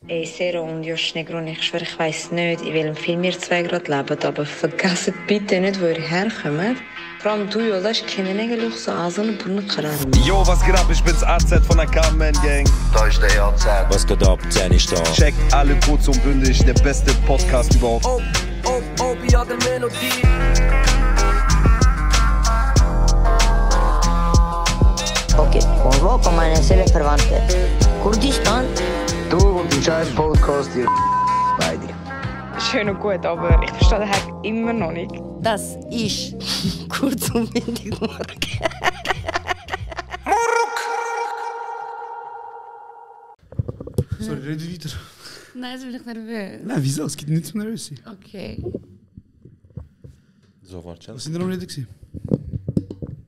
Ey, Sero und Josh Negron, ich schwöre, ich weiss nicht, in welchem Film ihr zwei gerade lebt, aber vergesst bitte nicht, wo ihr herkommt. Vor allem du, Jolas, kennen eigentlich so an so einen Brunnenkaran. Yo, was geht ab? Ich bin's AZ von der Carmen Gang. Da ist der AZ. Was geht ab? 10 ist da. Checkt alle kurz und bündig, der beste Podcast überhaupt. Ja, der Melodie. Okay, Europa, meine Seelenverwandte. Kurdistan? Du und die scheiß Podcast, ihr beide. Schön und gut, aber ich verstehe den Hack immer noch nicht. Das ist kurz und bündig morgen. Sorry, rede weiter. Nein, jetzt bin ich nervös. Nein, wieso? Es gibt nichts zum nervös sein. Okay. So, warte. Was sind wir noch nicht gewesen?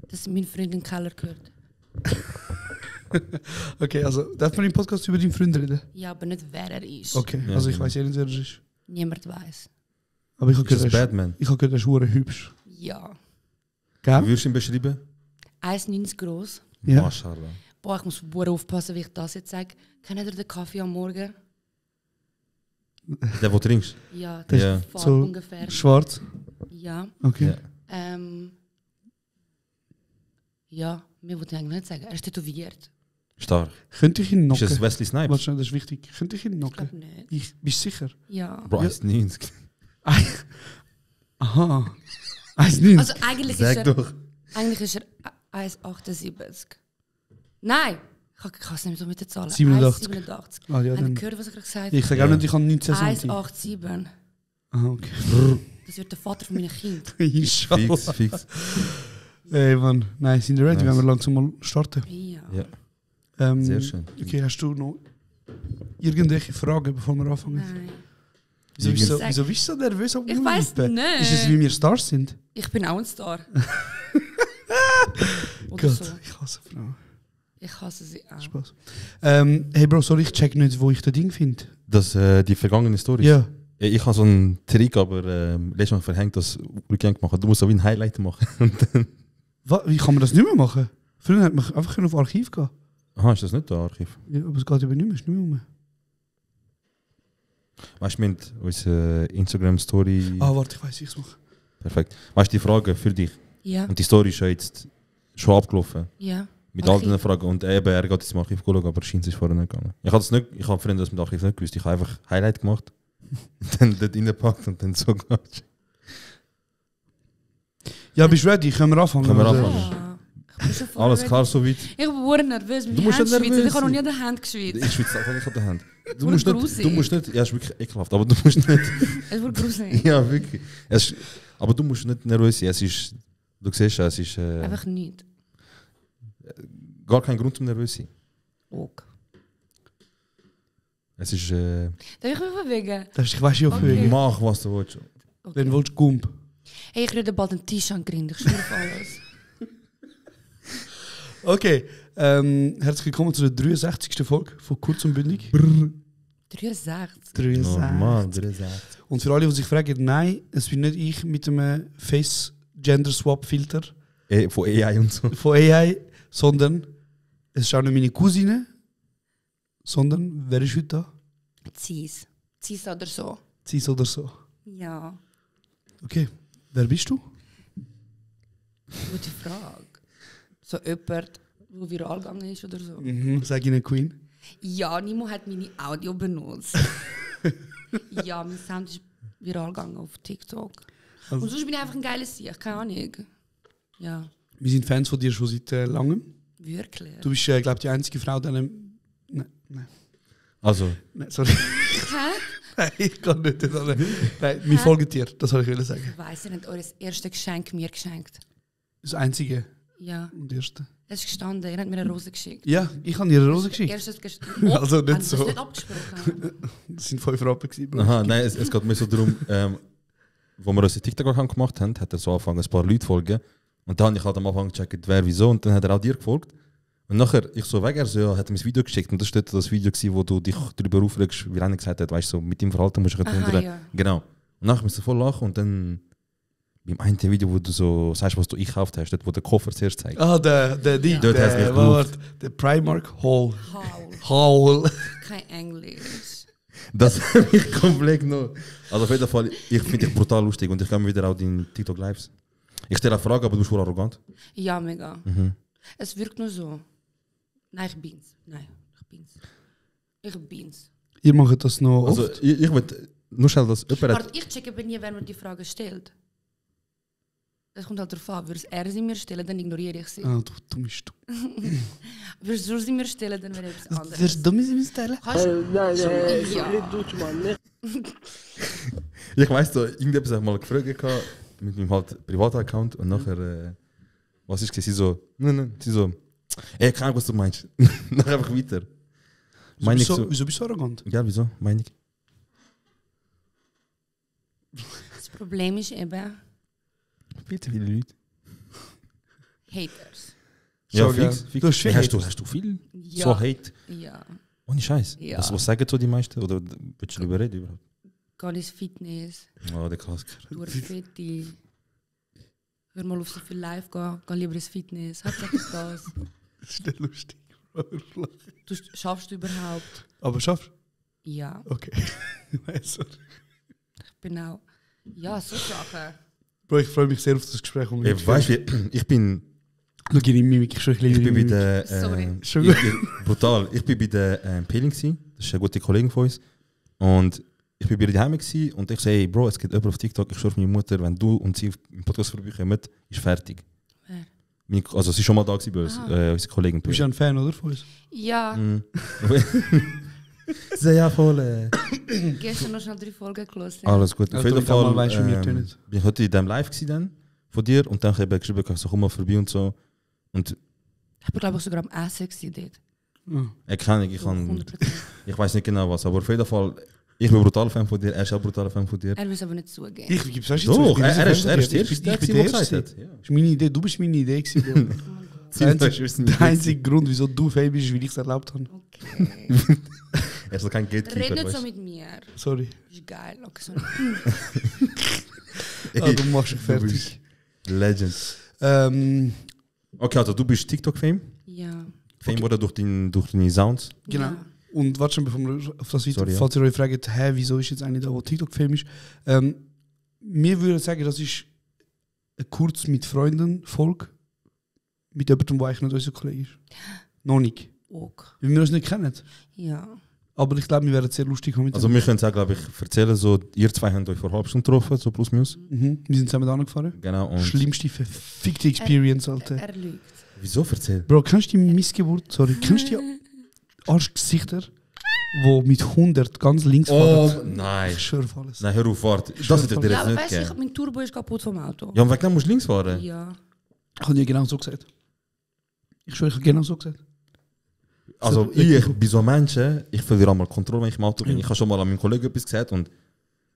Dass mein Freund in den Keller gehört. Okay, also darf man im Podcast über deinen Freund reden? Ja, aber nicht wer er ist. Okay, Ja, also ich genau. weiß nicht, wer er ist. Niemand weiß. Aber ich habe Ist das gehört, Batman? ich habe gehört, er ist hure hübsch. Ja. Wie Gell? würdest du ihn beschreiben? 1,90 groß. Ja. Maschallah. Boah, ich muss sehr aufpassen, wie ich das jetzt sage. Kennt ihr den Kaffee am Morgen? Der, wo du trinkst? Ja, Das das Ja. ist Farbe So ungefähr. schwarz. Ja. Okay. Ja. Ja, mir wollte ich eigentlich nicht sagen. Er ist tätowiert. Stark. Könnte ich ihn Ist das knocken? Wesley Snipes? Warte schnell, das ist wichtig. Könnte ich ihn Ich knocken? glaube nicht. Bist du sicher? Ja. Bro, Ja. 1,90. Aha. 1,90. Also eigentlich Sag ist doch. Eigentlich ist er 1,78. Nein! Ich kann es nicht so mit den Zahlen. 87. 1,87. Ah, ja, Habt ihr dann. gehört, was ich gerade gesagt Ich habe? sage auch nicht, ich habe 19 cm. 1,87. Aha, okay. Das wird der Vater von meinen Kindern. Inshallah. Fix. Ey, Mann. Nein, sind wir ready? Nice. Wenn wir langsam mal starten. Ja. Ja. Sehr schön. Okay, hast du noch irgendwelche Fragen, bevor wir anfangen? Nein. Wieso bist du Sag- so nervös? Ich weiss Umlippen? nicht. Ist es, wie wir Stars sind? Ich bin auch ein Star. Oder Gott, so. ich hasse Frauen. Ich hasse sie auch. Spaß. Hey Bro, sorry, ich check nicht, wo ich das Ding finde. Das, die vergangene Story. Ja. Ja, ich habe so einen Trick, aber letztes Mal verhängt, das rückgängig machen. Du musst so wie ein Highlight machen. Und dann, Wie kann man das nicht mehr machen? Früher hat man einfach auf Archiv gehen. aha, ist das nicht das Archiv? Ja, aber es geht eben nicht mehr, ist nicht mehr rum. Weißt du, wir haben unsere Instagram-Story. Ah, warte, ich weiß, wie ich es mache. Perfekt. Weißt du, die Frage für dich? Ja. Und die Story ist ja jetzt schon abgelaufen. Ja. Mit all Archiv. diesen Fragen. Und eben, er geht jetzt im Archiv schauen, aber scheint es vorher nicht gegangen. Ich habe vorhin das mit Archiv nicht gewusst. Ich habe einfach Highlight gemacht, dann dort reingepackt und dann so gemacht. Ja, bist du ready? Können wir anfangen? Können wir Oder? anfangen? Ja. Ich bin schon voll Alles ready. klar soweit? Ich bin sehr nervös. Meine Du musst Hände ja schwitzen. nervös Ich habe noch nie sein. an den Händen geschwitzt. Ich schwitze auch nicht an der Hand. Du Voll musst grusig. nicht, ja, ist wirklich ekelhaft, aber du musst nicht. Es wird gruselig. Ja, wirklich. Aber du musst nicht nervös sein. Es ist, du siehst ja, es ist Einfach nicht. gar kein Grund zum nervös sein. Okay. Es ist, Darf ich mich bewegen? Ich weiß ja, Okay. okay. mach was du willst. Dann willst du Gump. Hey, ich rede bald einen T-Shirt grind. Ich schwöre auf alles. Okay, herzlich willkommen zur 63. Folge von Kurz und Bündig. 63. 63. Normal, der ist Und für alle, die sich fragen, nein, es bin nicht ich mit einem Face-Gender-Swap-Filter von AI und so. von AI, sondern es ist auch nicht meine Cousine, sondern wer ist heute da? Cis. Cis oder so. Sie oder so. Ja. Okay, wer bist du? Gute Frage. So jemand, der viral gegangen ist oder so. Sag Ihnen Queen. Ja, Nimo hat meine Audio benutzt. Ja, mein Sound ist viral gegangen auf TikTok. Also- Und sonst bin ich einfach ein geiles Sieg, keine Ahnung. Ja, Wir sind Fans von dir schon seit langem. wirklich. Du bist, glaube ich, die einzige Frau, die einem... Also, Nein, sorry. Hä? Nein, ich kann nicht. Nein, wir folgen dir, das soll ich sagen. Ich weiss, ihr habt euer erstes Geschenk mir geschenkt. Das einzige Ja, und erste. es ist gestanden, ihr habt mir eine Rose geschickt. Ja, ich habe dir eine Rose geschickt. Erstes Geschenk. Also nicht Haben Sie so. das nicht abgesprochen? Das sind 5 Rappen gewesen. Bro. aha, nein, es geht mir so darum, wo wir unseren TikTok-Account gemacht haben, hat er so angefangen, ein paar Leute folgen. Und dann habe ich halt am Anfang gecheckt, wer wieso. Und dann hat er auch dir gefolgt. Und nachher, ich so weg, er so, ja, hat mir das Video geschickt. Und das war das Video, gewesen, wo du dich darüber aufregst, wie René gesagt hat, weißt du, so, mit dem Verhalten musst du dich Aha, wundern. ja. Genau. Und nachher musste ich voll lachen und dann beim einen Video, wo du so sagst, was du einkauft hast, dort, wo der Koffer zuerst zeigt. Ah, der Ding. Dort hat's mich der Primark Hall. Haul. Hall. Kein Englisch. Das hat mich komplett noch. Also auf jeden Fall, ich finde dich brutal lustig und ich komme wieder auch in TikTok Lives. Ich stelle eine Frage, aber du bist voll arrogant. Ja, mega. Es wirkt nur so. Nein, ich bin's. Ich bin's. Ihr macht das noch Also oft? ich würde nur schnell das jemand Warte, ich checke bei nie, wenn man die Frage stellt. Das kommt halt darauf an. Würde er sie mir stellen, dann ignoriere ich sie. Ah, du dumme Stuhl. Würde sie mir stellen, dann wäre etwas anderes. Wer dumm ist im Stellen? Ich weiss so, irgendetwas habe ich mal gefragt gehabt, mit meinem halt Privataccount und nachher, was ist sie so, sie so, ey, keine Ahnung, was du meinst. Nachher einfach weiter. Meine ich so, Wieso bist du arrogant? ja, wieso? Meine ich. Das Problem ist eben Bitte viele Leute. Haters. Ja, Schau, fix. gell. fix. Du hast viel Hast Haters. du viel? Ja. So Hate? Ja. Ohne Scheiß. Ja. Was sagen so die meisten? Oder willst du darüber reden überhaupt? Geh ins Fitness, Oh, der Klassiker. du Fetti. Hör mal auf so viel live gehen, geh lieber ins Fitness. Hauptsache ist das. Das ist nicht lustig. Du schaffst du überhaupt? Aber schaffst du? Ja, Okay. Nein, sorry. ich bin auch. Ja, so Sachen. Bro, ich freue mich sehr auf das Gespräch. Weißt du, ich bin Schau dir in Mimik, ich bei der. Sorry. Schon Brutal. Ich bin bei der Peeling gsi. Das ist eine gute Kollegin von uns. Und ich bin bei ihr daheim gsi und ich sage, hey, Bro, es gibt jemand auf TikTok. Ich schwöre auf meine Mutter, wenn du und sie im Podcast vorbeikommen, ist fertig. Wer? Also sie ist schon mal da gsi bei uns, unsere Kollegin. Du bist ja ein Fan, oder? Von uns? Ja, Sehr ja voll. gestern noch schnell 3 Folgen gelesen. Alles gut. Auf Also, jeden damit man Fall weiss, wie wir tönen. bin ich heute in deinem Live gsi dann von dir und dann habe ich geschrieben, so komm mal vorbei und so. Und Ich bin, glaube ich, sogar am Essen gewesen dort. ich kann 100%. ich weiß nicht genau was, aber auf jeden Fall, ich bin ein brutaler Fan von dir, er ist auch ein brutaler Fan von dir. Er will es aber nicht zugeben. Ich gebe es Doch, er ist der Erste, der gesagt hat. Ja. Das ist meine Idee, du bist meine Idee gewesen. Bro. Der einzige Grund, wieso du Fan bist, ist, weil ich es erlaubt habe. Okay. Er ist kein Red Gatekeeper. nicht so weißt mit mir. Sorry. Ist geil. Okay, sorry. du. Ah, du machst dich fertig. Legend. Okay, also du bist TikTok-Fame. Ja. Fame wurde durch deine Sounds. Genau. Ja. Und warte schon, bevor wir auf das weiter, Sorry, ja. falls ihr euch fragt, wieso ist jetzt eigentlich da, wo TikTok-Fame ist? Wir würden sagen, das ist eine kurz mit Freunden Folge mit jemandem, der eigentlich nicht unser Kollege ist. Noch nicht. Okay. Weil wir uns nicht kennen. Ja. Aber ich glaube, wir werden es sehr lustig haben mit Also wir können es auch, glaube ich, erzählen, so, ihr zwei habt euch vor einer halben Stunde getroffen, so plus minus. Wir sind zusammen da gefahren. Genau. Und Schlimmste verfickte Experience, Alter. Er lügt. wieso erzähl? Bro, kennst du die Missgeburt? Sorry, kennst du die Arschgesichter, die mit 100 ganz links fahren? Nein. Ich schwöre auf alles. Nein, hör auf, warte. Das hätte dir Ja, jetzt aber nicht weißt du, gegeben. mein Turbo ist kaputt vom Auto. Ja, und wegen dem musst du links fahren. Ja. Ich habe dir genau so gesagt. Ich schwöre, ich habe genau so gesagt. Also So, ich bin so ein Mensch, ich verliere einmal Kontrolle, wenn ich im Auto bin. Ich habe schon mal an meinen Kollegen etwas gesagt und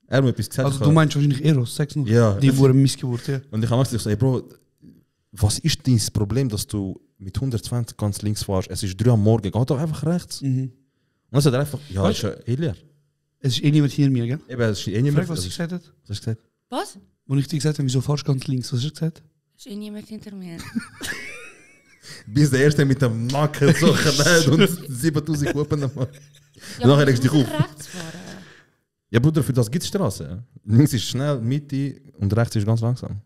er hat mir etwas gesagt. Also du meinst wahrscheinlich Eros, sag's noch. Ja. Die wurde Missgeburt, ja. Und ich habe gesagt, ey Bro, was ist dein Problem, dass du mit 120 ganz links fährst? Es ist 3 am Morgen, geh doch einfach rechts. Und dann sagt er einfach, ja, Weißt ist ja leer. Es ist niemand hinter mir, gell? Eben, es ist eh nicht mehr. Frag, was ich gesagt habe. Was hast du gesagt? Was? Und ich dir gesagt habe, wieso fahrst du ganz links? Was hast du gesagt? Ist eh niemand hinter mir. Bis der Erste mit dem Nacken so knallt und 7000 Kuppen nochmal. Ja, Nachher aber legst du ich dich muss auf. rechts fahren. Ja Bruder, für das gibt es Straßen. Links ist schnell, Mitte und rechts ist ganz langsam.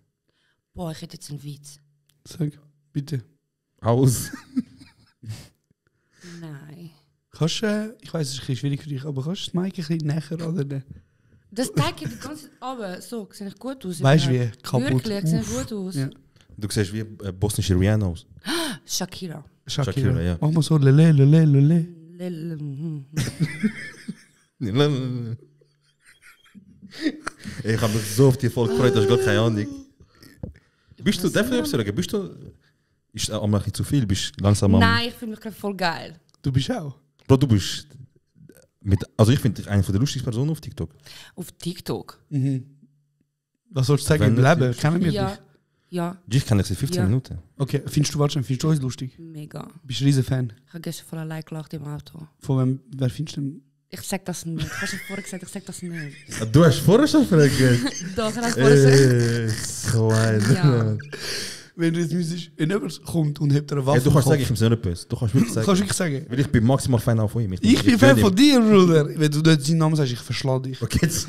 Boah, ich hätte jetzt einen Witz. Sag, bitte. Aus. Nein. Kannst du, ich weiß, es ist ein bisschen schwierig für dich, aber kannst du das Mic ein bisschen näher oder nicht? Das zeigt die ganze Zeit runter. So, sehe ich gut aus. Weißt du wie? Kaputt. Wirklich, sehe ich Uff. gut aus. Ja. Du siehst wie bosnische Rihanna aus. Shakira. Shakira. Shakira, ja. Mach mal so, lele, lele, lele. Ich habe mich so auf die Folge gefreut, dass ich gar keine Ahnung. Bist du, darf ich etwas sagen? Bist du, ist auch ein bisschen zu viel? Bist du langsam am... Nein, ich finde mich gerade voll geil. Du bist auch. Bro, du bist... Also ich finde dich eine der lustigsten Personen auf TikTok. Auf TikTok. Was sollst du sagen im Wenn Leben? nicht- Kennen wir Ja. dich? Ja, Ich kenne dich seit 15 Ja. Minuten. Okay, findest du uns lustig? mega. Bist du ein riesen Fan? Ich habe gestern voll allein gelacht im Auto. Von wem, wer findest du denn? Ich sag das nicht. Ich habe schon vorher gesagt, ich sag das nicht. Du hast vorher schon gefragt. Doch, ich habe vorher gesagt. Klein. Ja. wenn du jetzt müsstest, wenn jemand kommt und hebt eine Waffe. Ja, du kannst im sagen, ich bin so nicht böse. Du kannst wirklich sagen. Kannst du wirklich sagen? Weil ich bin maximal Fan auch von ihm. Ich bin Fan von dir, Bruder. Wenn du nicht seinen Namen sagst, ich verschlage dich. Okay, jetzt.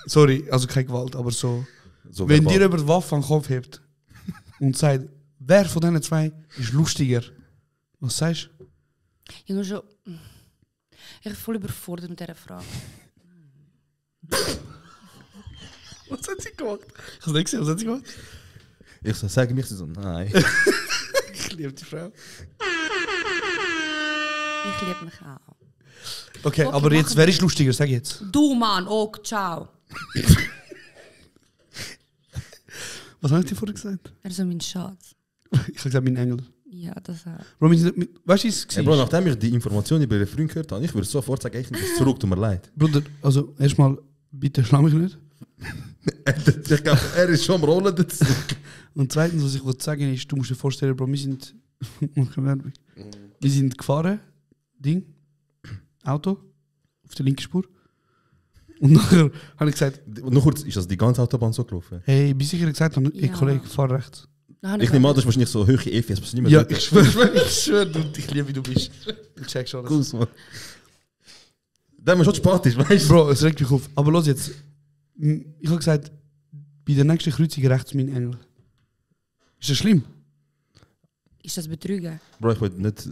Sorry, also keine Gewalt, aber so. So wenn verbal. dir jemand die Waffe an den Kopf hebt und sagt, wer von diesen zwei ist lustiger? Was sagst du? Ich bin schon. Ich bin voll überfordert mit dieser Frage. Was hat sie gemacht? Ich habe nicht gesehen, was hat sie gemacht? Ich sage mich so, nein. Ich liebe die Frau. Ich liebe mich auch. Okay, Okay, aber jetzt, machen wer wir. ist lustiger? Sag jetzt. Du, Mann, ok, ciao. Was habe ich dir vorher gesagt? Er ist so mein Schatz. Ich habe gesagt, mein Engel. Ja, das auch. Bro, weißt du, was es Ja, Bro, nachdem ich die Information über den Freund gehört habe, ich würde sofort sagen, ich nehme es zurück, tut mir leid. Bruder, also erstmal, bitte schlag mich nicht. Ich glaube, er ist schon am Rollen dazu. Und zweitens, was ich wollte sagen ist, du musst dir vorstellen, Bro, wir sind gefahren, Auto, auf der linken Spur. Und nachher habe ich gesagt, Nur kurz, ist das die ganze Autobahn so gelaufen? hey, bis ich gesagt habe, Ja. Kollege, fahr rechts. Nein, Ich nehme an, das ist wahrscheinlich so hohe EFS, was nicht mehr Ja, dort. ich schwöre, du, ich liebe, wie du bist. Ich check schon alles. Groß, Mann. Da man schon spät ist, weißt du? Bro, es regt mich auf. Aber los jetzt. Ich habe gesagt, bei der nächsten Kreuzung rechts mein Engel. Ist das schlimm? Ist das Betrügen? Bro, ich will nicht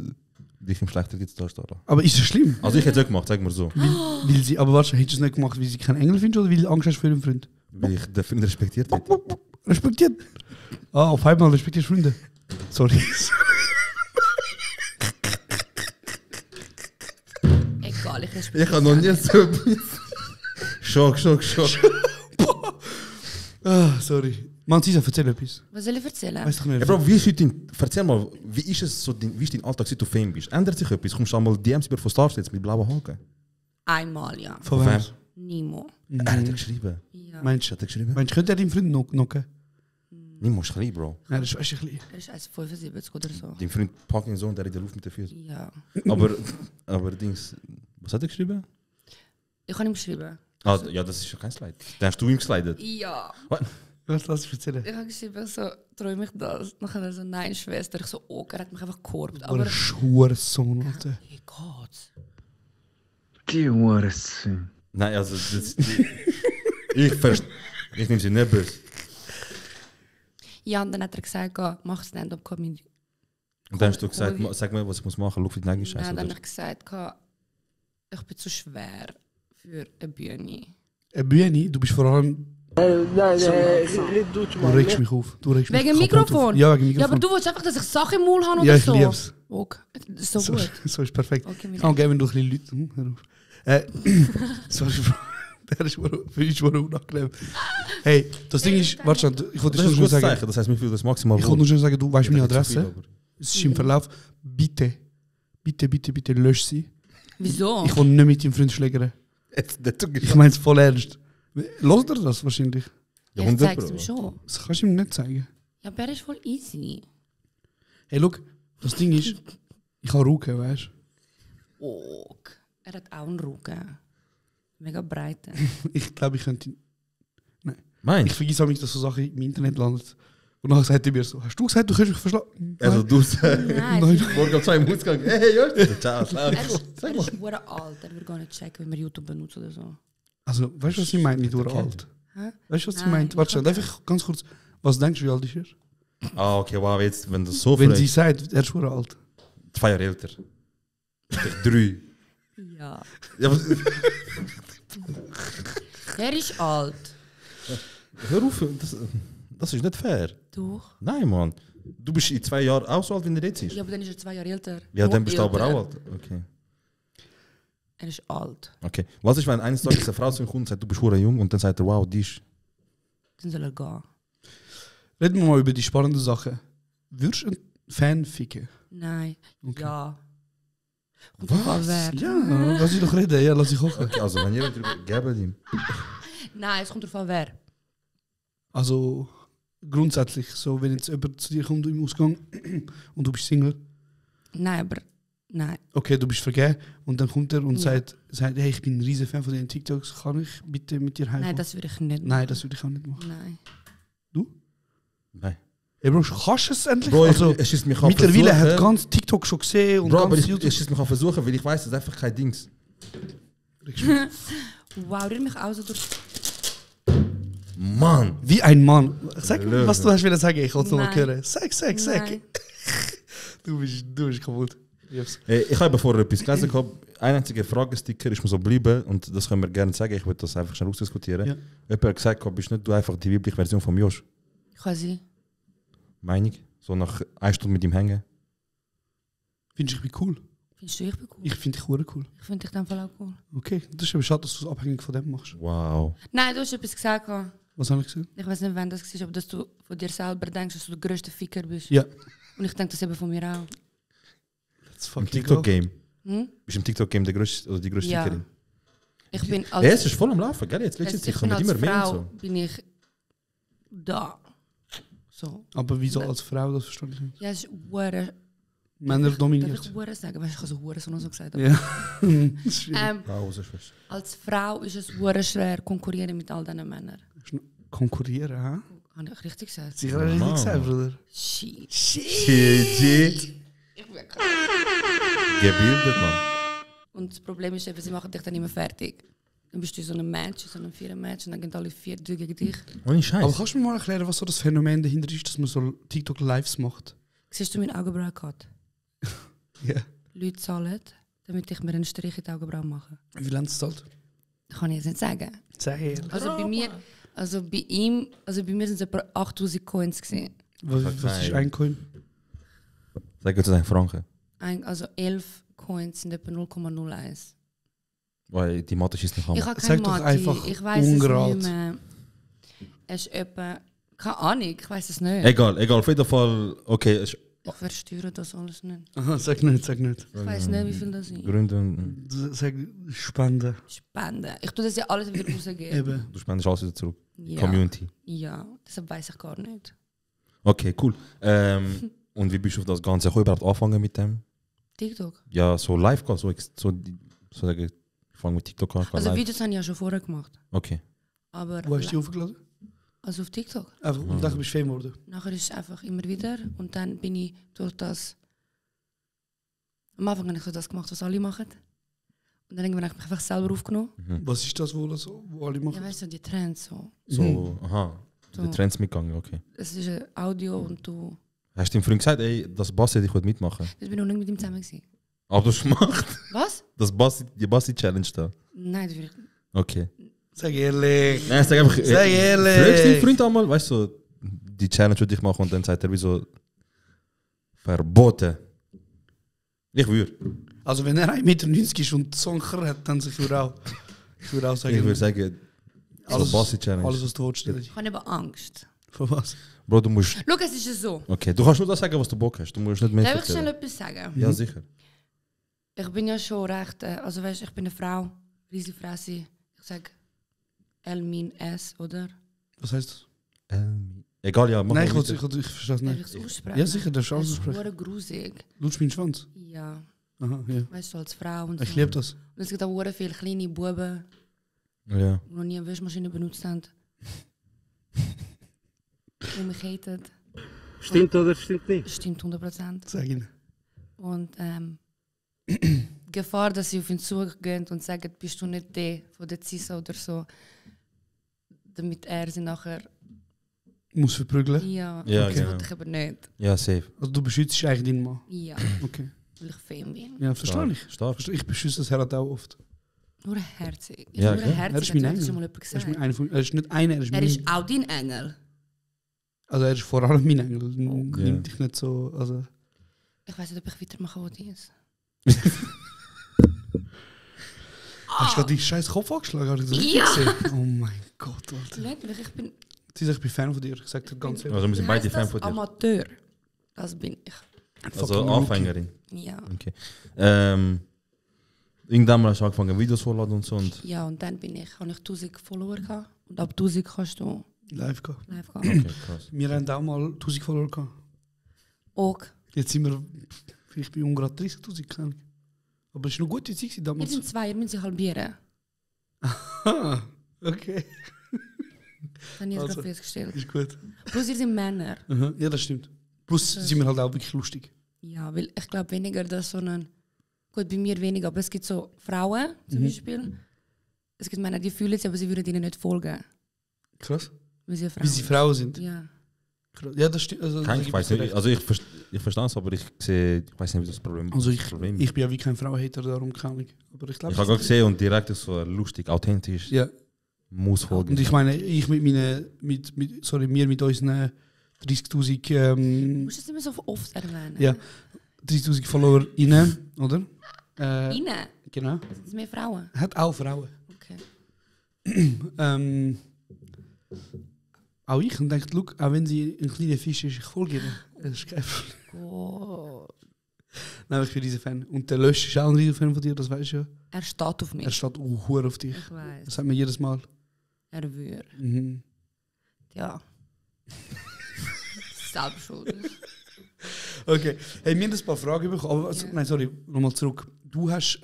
dich im Schlechter jetzt darstellen. Aber ist das schlimm? Also ich hätte es auch gemacht, sagen wir so. Weil sie, aber warte, hättest du es nicht gemacht, weil sie keinen Engel findest oder weil du Angst hast für ihren Freund? Weil ich den Freund respektiert hätte. Respektiert. Ah, auf einmal respektierst du Freunde. Sorry. Egal, ich respektiere. Ich habe noch nie so etwas. Schock. Ah, sorry. Man, Cisa, erzähl etwas. Was soll ich erzählen? Weißt du nicht Ja, Bro, wie ist dein, erzähl mal, wie ist es so, wie ist dein Alltag, seit du Fame bist? Ändert sich etwas? Kommst du einmal DMs über von Stars jetzt mit blauen Haken? Einmal, ja. Von wem? Nimo. Er hat geschrieben. Ja. Meinst Hat er geschrieben? du, könnte er deinen Freund knocken? Niemand schreib, Bro. Nein, das ist echt ein bisschen. Er ist 1,75 oder so. Dein Freund packt ihn so und der in der Luft mit den Füßen. Ja. Aber Dings, was hat er geschrieben? Ich habe ihm geschrieben. Ah, ja, das ist ja kein Slide. Dann hast du ihm geslidet. Ja. Was lass ich erzählen? Ich habe geschrieben, so, träume ich das? Dann hat er so, nein, Schwester. Ich so, oh, er hat mich einfach gekorbt. Aber Aber Schuhrsohn, Alter. wie geht's? Die Hurensohn. Nein, also das, ich nehme sie nicht böse. Ja, und dann hat er gesagt, mach Stand-up-Comedy. Und dann hast du gesagt, sag mir, was ich muss machen, schau für die eigene Scheiße. Dann habe ich gesagt, ich bin zu schwer für eine Bühne. Bühne, du bist vor allem. Du regst mich auf. Du regst mich Wegen kaputt Mikrofon? auf. Ja, wegen Mikrofon. Ja, aber du willst einfach, dass ich Sachen im Mund habe oder Ja, ich so? lieb's. Okay. Das ist so So, gut. so ist perfekt. Okay, Kann geben, wenn du ein bisschen Leute. Hör auf. Sorry, Bro. Der ist schon unangenehm. Hey, das Ding ist, warte schon, ich wollte Das ist ein nur gutes sagen. Zeichen, das heißt, mir fühlt das maximal Ich wollte nur schon sagen, du weißt meine Ja, das ist zu Adresse. viel, aber- Es ist im Verlauf. Bitte, bitte lösch sie. Wieso? Ich will nicht mit deinem Freund schlägern. Ich meine es voll ernst. Hört er das wahrscheinlich? Ja, ich 100 zeig's Pro. ihm schon. Das kannst du ihm nicht zeigen. Ja, aber er ist voll easy. Hey, look, das Ding ist, ich habe Rücken, weißt Oh, er hat auch einen Rücken. Mega breit. du? Ich glaube, ich könnte. Ich Meinst vergesse auch nicht, dass so Sachen im Internet landet. Und dann sagt er mir so: Hast du gesagt, du kannst mich verschlagen? du? Also du sagst, Nein, morgen um 2 Uhr im Ausgang, hey, Jörg, ciao, ciao. er ist verdammt alt. Er wird gar nicht checken, wenn man YouTube benutzt oder so. Also, weißt du, was sie meint mit alt? Hä? Weißt du, was sie Nein, meint? ich Warte schon, hab- einfach ganz kurz. Was denkst du, wie alt ist er? Ah, okay, wow, jetzt, wenn das so Wenn viel sie ist, sagt, er ist schon alt. 2 Jahre älter. Ich 3. Ja. Ja, aber, Er ist alt. hör auf, das ist nicht fair. Doch. Nein, Mann. Du bist in 2 Jahren auch so alt, wie er jetzt ist. Ja, aber dann ist er 2 Jahre älter. Ja, Noch dann bist du aber älter. auch alt. Okay. Er ist alt. Okay. Was ist, wenn eines Tages eine Frau zu ihm kommt und sagt, du bist hure jung und dann sagt er, wow, die ist. Dann soll er gehen. Reden wir mal über die spannenden Sachen. Würdest du einen Fan ficken? Nein. Okay. Ja. Kommt drauf an, wer. Ja, lass ich doch reden, ja, lass ich kochen. Okay, also wenn jemand drüber gebt ihm. Nein, es kommt drauf an, wer. Also grundsätzlich, so wenn jetzt jemand zu dir kommt im Ausgang und du bist Single, Nein, aber. Nein. okay, du bist vergeben und dann kommt er und Ja. sagt, hey, ich bin ein riesen Fan von den TikToks, kann ich bitte mit dir heimkommen? Nein, das würde ich nicht machen. Nein, das würde ich auch nicht machen. Nein. Du? Nein. Ja, Bro, kannst du es endlich? Bro, also, es schießt mich an mittlerweile versuchen. hat ganz TikTok schon gesehen und Bro, aber ganz ich schießt mich an versuchen, weil ich weiß, das ist einfach kein Dings. Wow, rühr mich auch so durch. Mann! Wie ein Mann. Sag, Löwe. was du hast wieder sagen, ich wollte es nochmal Nein. hören. Sag. Nein. Du bist kaputt. Yes. Ich habe vorher etwas gelesen gehabt. Ein einziger Fragesticker ist mir so geblieben und das können wir gerne sagen. Ich würde das einfach schnell ausdiskutieren. Ja. Jemand hat gesagt, bist nicht du einfach die weibliche Version von Josh? Quasi. Meinung? So nach 1 Stunde mit ihm hängen. Findest du, ich bin cool? Findest du, ich bin cool? Ich finde dich cool. Ich finde dich in dem Fall auch cool. Okay, das ist aber schade, dass du es abhängig von dem machst. Wow. Nein, du hast etwas gesagt. Was habe ich gesagt? Ich weiß nicht, wann das war, aber dass du von dir selber denkst, dass du der grösste Ficker bist. Ja. Und ich denke das eben von mir auch. That's Im fucking TikTok-Game. Hm? Bist du im TikTok-Game die grösste Ja. Fickerin? Ich bin Ja, als, es ist voll am Laufen, gell? Jetzt letztes ich Jahr bin kommen als immer mehr und Frau so. bin ich da. So. Aber wieso als Frau, das verstehe ich nicht. Ja, es ist hure. Männer Darf ich dominiert. hure sagen? Weißt du, ich habe so hure so noch so gesagt. Ja. Das ist schwierig. Wow, das ist fest. Als Frau ist es hure schwer konkurrieren mit all diesen Männern. Konkurrieren, hä? Habe ich richtig gesagt? Sicher richtig Wow. gesagt, Bruder. Shit. Shit. Gebildet, Mann. Und das Problem ist eben, sie machen dich dann immer fertig. Dann bist du in so einem Match, in so einem 4er-Match und dann gehen alle 4 gegen dich. Ohne Scheiß. Aber kannst du mir mal erklären, was so das Phänomen dahinter ist, dass man so TikTok-Lives macht? Siehst du meinen Augenbrauen-Cut? Ja. Leute zahlen, damit ich mir einen Strich in die Augenbrauen mache. Wie viel haben sie gezahlt? Das kann ich jetzt nicht sagen. Sag ehrlich. Also bei mir, also bei ihm, also bei mir sind es etwa 8000 Coins gesehen. Was ist ein Coin? Sag jetzt ein Franken. Also 11 Coins sind etwa 0,01. Weil die Mathe schießt nicht an. Ich habe Sag keine doch Mathe, einfach ich weiß es ungerade. nicht mehr. Es ist etwa, keine Ahnung, ich weiß es nicht. Egal, auf jeden Fall, okay, es ist Ich verstehe das alles nicht. Aha, sag nicht. Ich weiß nicht, wie viel das sind. Gründe, Sag Spende. Spenden. Ich tue das ja alles wieder rausgeben. Eben. du spendest alles wieder zurück. Ja. Community. Ja, deshalb weiß ich gar nicht. Okay, cool. Und wie bist du auf das Ganze gekommen, überhaupt anfangen mit dem? TikTok. Ja, so live gehen, so sagen, ich fange mit TikTok an. Also live. Videos habe ich ja schon vorher gemacht. Okay. Aber Wo hast du die aufgeladen? also auf TikTok. Einfach, und dann bist du Fame geworden. Nachher ist es einfach immer wieder. Und dann bin ich durch das. Am Anfang habe ich so das gemacht, was alle machen. Und dann irgendwann habe ich mich einfach selber aufgenommen. Was ist das, wo alle Ja, machen? weißt du, die Trends so. So, aha. So. Die Trends mitgegangen, okay. Es ist ein Audio und du. Hast du ihm vorhin gesagt, ey, das Bassi, ich will mitmachen? Ich bin noch nicht mit ihm zusammen gewesen. Aber du hast gemacht. Was? Das Bassi, die Bassi-Challenge da. Nein, das will ich. Okay. Sag ehrlich. Nein, sag einfach, Sag ehrlich. fragst deinen Freund einmal, weißt du, so, die Challenge würde ich machen und dann sagt er, wieso verboten. Ich würde. Also wenn er 1,90 Meter ist und so einen Kerl hat, dann ich würde auch sagen, Ich würde sagen, alles, so Bassi-Challenge. alles was du willst. Ich habe eben Angst. Von was? Bro, du musst. Schau, es ist ja so. Okay, du kannst nur das sagen, was du Bock hast. Du musst nicht mehr Darf ich schnell erzählen. etwas sagen? Ja, sicher. Ich bin ja schon recht, also weißt, ich bin eine Frau, riesige Fresse. Ich sage L-S, oder? Was heißt das? Egal, ja, mach Nein, mal ich weiter. verstehe es Darf nicht. ich es aussprechen? Ja, sicher, darfst du alles Das ist aussprechen. hure grusig. Lutsch meinen Schwanz. Ja, Aha, ja. weißt du, als Frau und Ich so. liebe das. Und es gibt auch hure viele kleine Buben, Ja. die noch nie eine Wäschmaschine benutzt haben. Die mich haten. Stimmt oder stimmt nicht? Stimmt 100%. Sag ihn. Und Gefahr, dass sie auf ihn zugehen und sagen, bist du nicht der von der CISA oder so, damit er sie nachher. Muss verprügeln. Ja, Ja, das genau. wollte ich aber nicht. Ja, safe. Also du beschützt eigentlich deinen Mann. Ja, Okay. weil ich Fan bin. Ja, verstehe ich. Stark. Ich beschütze das Herr auch oft. Nur herzig. Ja, Nur klar. Er herzig, ist mein hat das Engel. schon mal jemand Er ist, gesagt. er ist nicht einer, er ist Er mein. ist auch dein Engel. Also er ist vor allem mein Engel. Okay. Nimm dich nicht so. Also. Ich weiß nicht, ob ich weitermachen will, dies. Hast du gerade die scheiß Kopf angeschlagen? Hast du das richtig Ja. gesehen? Oh mein Gott, Alter. Leute, ich bin. Ich bin Fan von dir. Ich sag dir ganz ehrlich. Also wir sind Wie beide heisst Fan das? von dir. Amateur. Das bin ich. Also Fucking Anfängerin. Ja. Okay. Irgendwann mal hast du angefangen Videos hochzuladen und so und. Ja, und dann habe ich 1000 Follower gehabt. Und ab 1000 kannst du Live gehen. live gehen. Okay, krass. Wir haben auch mal 1000 Follower gehabt. Auch. Jetzt sind wir vielleicht bei gerade 30.000, keine Ahnung. Aber es war noch gute Zeit Wir damals. sind 2, wir müssen sie halbieren. Ah, okay. Das habe ich jetzt Also. gerade festgestellt. Ist gut. Plus, ihr sind Männer. Mhm. Ja, das stimmt. Plus sind wir halt auch wirklich lustig. Ja, weil ich glaube weniger, dass so ein... Gut, bei mir weniger, aber es gibt so Frauen zum Beispiel. Es gibt Männer, die fühlen sie, aber sie würden ihnen nicht folgen. Krass. Weil sie Frauen Wie sie Frauen sind. Ja. Krass. Ja, das stimmt. Also, Ich weiß nicht, also ich verstehe es, aber ich weiß nicht, wie das Problem Also das Problem ich bin ja wie kein Frauenhater, darum kann ich. Aber ich glaube, Ich habe gerade gesehen und direkt ist so lustig, authentisch, ja. muss folgen. Und ich meine, ich mit meinen, wir mit unseren 30.000 Du musst es nicht mehr so oft erwähnen. ja, 30.000 Follower rein, oder? Innen? Genau. Sind es mehr Frauen? Hat auch Frauen. Okay. Auch ich und denke, look, auch wenn sie ein kleiner Fisch ist, ich folge ihr. Das ist kein Problem. Oh. Nein, ich bin riesen Fan. Und der Lösch ist auch ein riesen Fan von dir, das weißt du ja. Er steht auf mich. Er steht hure auf dich. Ich weiß. Das sagt man jedes Mal. Er würde. Mhm. Ja. Selber schuld. Okay. Hey, wir haben ein paar Fragen bekommen. Aber, also, Ja. nein, sorry, nochmal zurück. Du bist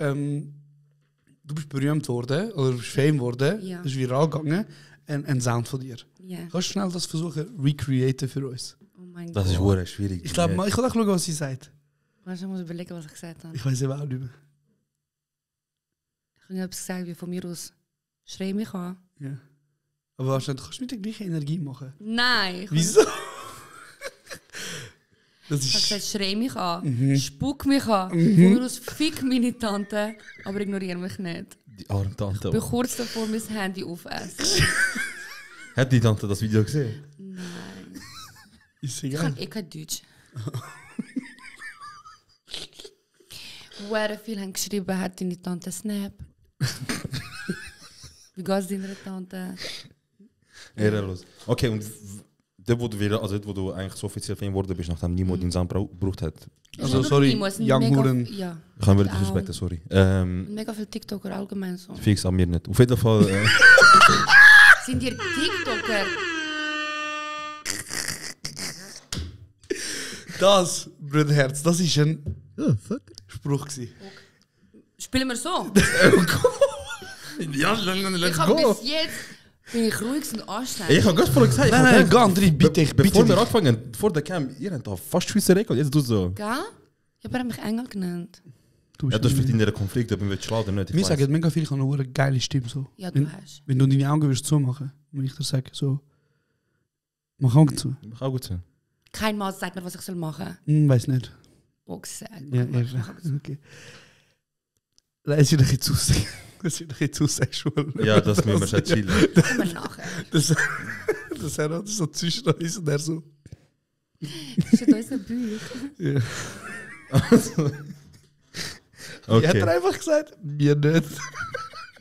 berühmt worden, oder bist Fame worden. Ja. Das ist viral gegangen. Ein Sound von dir. Ja. Kannst du schnell das versuchen, recreaten für uns? Oh mein Das Gott. ist hure schwierig. Ich glaube, ich kann auch schauen, was sie sagt. Ich muss überlegen, was ich gesagt habe. Ich weiß eben auch nicht mehr. Ich habe etwas gesagt, wie von mir aus «Schrei mich an». Ja. Aber wahrscheinlich kannst du mit der gleichen Energie machen. Nein! Wieso? Das Ich habe ist. gesagt «Schrei mich an», «Spuck mich an», von mir aus «Fick meine Tante», aber ignoriere mich nicht. Die arme Tante. Ich bin kurz davor, mein Handy aufessen. Hat die Tante das Video gesehen? Nein. Ist Ich egal. kann kein Deutsch. Wer viel haben geschrieben, hat deine Tante Snap. Wie geht es deiner Tante? Ehrenlos. Okay, und dort, wo du dort, wo du eigentlich so offiziell Fame geworden bist, nachdem niemand deinen Sound gebraucht hat. Also, Ist sorry, Nimo, es sind Young mega- Huren. Ja. Ich kann mir Down. disrespekten, sorry. Mega viele TikToker allgemein so. Fix an mir nicht. Auf jeden Fall. Sind ihr TikToker? Das, Bruderherz, das ist ein Spruch gewesen. Spielen wir so? Ja, Ich habe bis jetzt bin ich ruhig und anständig. Ich habe gerade vorhin gesagt, Nein, geh André, bitte, ich bitte bevor wir dich. angefangen haben, vor der Cam, ihr habt da fast Schweizer Rekord. Jetzt du so. Gell? Ja, aber er hat mich Engel genannt. Du Ja, bist das ist vielleicht in der Konflikt, ob man will schlagen oder nicht. ich Mir weiss. sagen mega viel, ich habe eine geile Stimme. So. Ja, du wenn, hast. wenn du deine Augen würdest zumachen, wenn ich dir sage, so. Mach Augen zu. Kann gut sein. Kein Mann sagt mir, was ich soll machen. Weiß nicht. Oh, gesagt. Ja, okay. Nein, es wird ein bisschen zu sexuell. Es wird ein bisschen zu sexuell. Ja, das müssen wir schon chillen. Kommen wir nachher. Das er so zwischen uns und er so. Das ist in unserem Buch. Ja. Okay. Hat er einfach gesagt, mir nicht.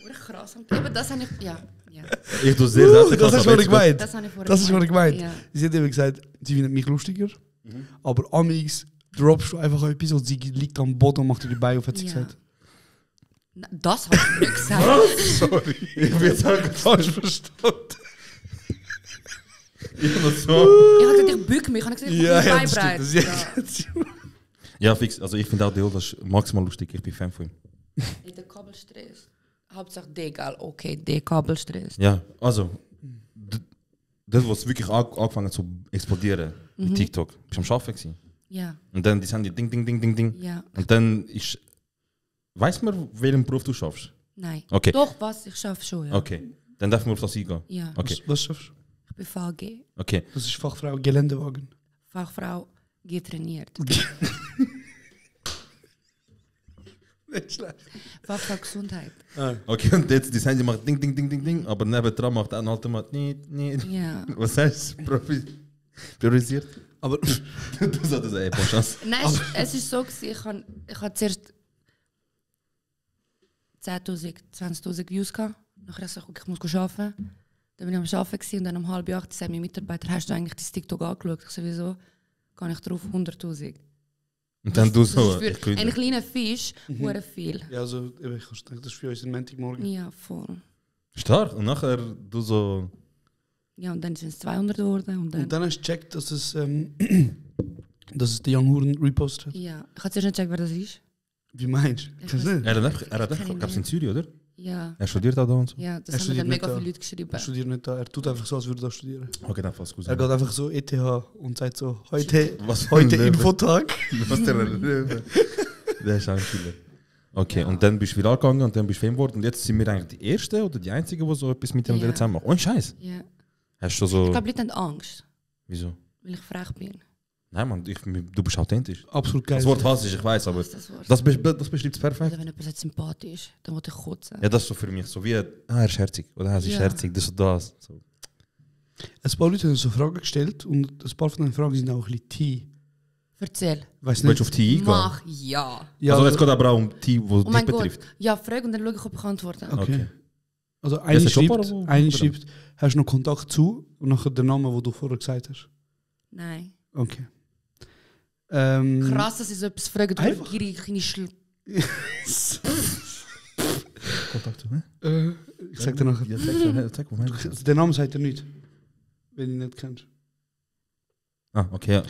Oder krass. Aber das habe ich. Ja. Ich tue sehr selten. Das ist, was ich gemeint. Das habe ich vorher Das ist, was ich gemeint. Ja. Sie hat eben gesagt, sie findet mich lustiger, aber amix droppst du einfach etwas und sie liegt am Boden und macht dir die Beine auf, hat sie Ja. gesagt. Na, das habe ich nicht gesagt. Sorry. Ich bin sagen, Falsch verstanden. ich bin so. Ich habe gesagt, ich bück mich. Ich habe gesagt, ich Ja, mache ja, mein das Bein stimmt. breit. Das- Ja. Ja, fix. Also ich finde auch Deo, das ist maximal lustig. Ich bin Fan von ihm. In der Kabelstress. Hauptsache D-Gal. Okay, D-Kabelstress. Ja, also. Das, was wirklich angefangen hat zu explodieren mit TikTok. Bist du am Arbeiten gewesen? Ja. Und dann die Handy ding, ding, ding, ding, ding. Ja. Und dann ist. Weiß man, welchen Beruf du schaffst? Nein. Okay. Doch, was? Ich schaffe schon, ja. Okay. Dann darf man auf das eingehen. Ja. Okay. Was schaffst du? Ich bin VG. Okay. Das ist Fachfrau Geländewagen. Fachfrau getrainiert. Nicht schlecht. Fachfrau Gesundheit. Okay, und jetzt das Handy macht ding, ding, ding, ding, ding. Aber nebendran macht ein alter Mann nicht. Ja. Was heißt priorisiert? Aber Du solltest eine Chance. Nein, es ist so gewesen, ich hatte zuerst 10'000, 20'000 Views gehabt. Nachher habe ich gesagt, ich muss arbeiten. Dann bin ich am Arbeiten gewesen, und dann um 7:30 sagen meine Mitarbeiter, hast du eigentlich das TikTok angeschaut? Ich so, wieso? Gehe ich drauf 100'000. Und dann du Das so. ist für einen kleinen Fisch sehr viel. ja, also, eben, ich denke, das ist für uns ein Montagmorgen. Ja, voll. Stark. Und nachher du so. Ja, und dann sind es 200 geworden. Und dann, Und dann hast du gecheckt, dass es der Young Huren repostet hat. ja, ich habe zuerst nicht gecheckt, wer das ist. Wie meinst du? Ich Kannst du weiß- nicht? Er hat einfach, gab es in Zürich, oder? Ja. Er studiert auch da und so? Ja, das Er haben mir dann studiert mega nicht viele da. Leute geschrieben. Er studiert nicht da. Er tut einfach so, als würde er studieren. Okay, dann fast gut. Er geht einfach so ETH und sagt so, heute Was für ein Löwe. Infotag. Was der Löwe. Der ist auch ein Killer. Okay, und dann bist du viral gegangen und dann bist du Fame geworden. Und jetzt sind wir eigentlich die Ersten oder die Einzigen, die so etwas mit dem Ja. zusammen machen. Ohne Scheiß. Ja. Hast du so. Ich glaube, Leute haben Angst, Wieso? weil ich frech bin. Nein, Mann, du bist authentisch. Absolut geil. Das Wort hasse ich weiß, aber Das Wort. das beschreibt es perfekt. Oder wenn jemand sagt, sympathisch, dann wollte ich kotzen. Ja, das ist so für mich so wie, er ist herzig oder er ist Ja. herzig, das und das. So. Ein paar Leute haben so Fragen gestellt und ein paar von den Fragen sind auch ein bisschen Tee. Erzähl. Weiß Willst du nicht. auf die eingehen? Mach ja. Ja, Also es geht aber auch um die, die Oh dich mein Gott. betrifft. Ja, frag und dann schau ich, ob ich antworten kann. Okay. Okay. Also Ja, eine ist ein schreibt, Job oder- eine oder? schreibt, hast du noch Kontakt zu? Und nachher der Name, den du vorher gesagt hast. Nein. Okay. Krass, dass ich so etwas frage. Du Einfach. gierig kleine Kontakt zu, ne? Ich sag dir nachher. Ja, zeig mal. Den Namen sagt er nicht. Wenn du ihn nicht kennst. Ah, okay, ja.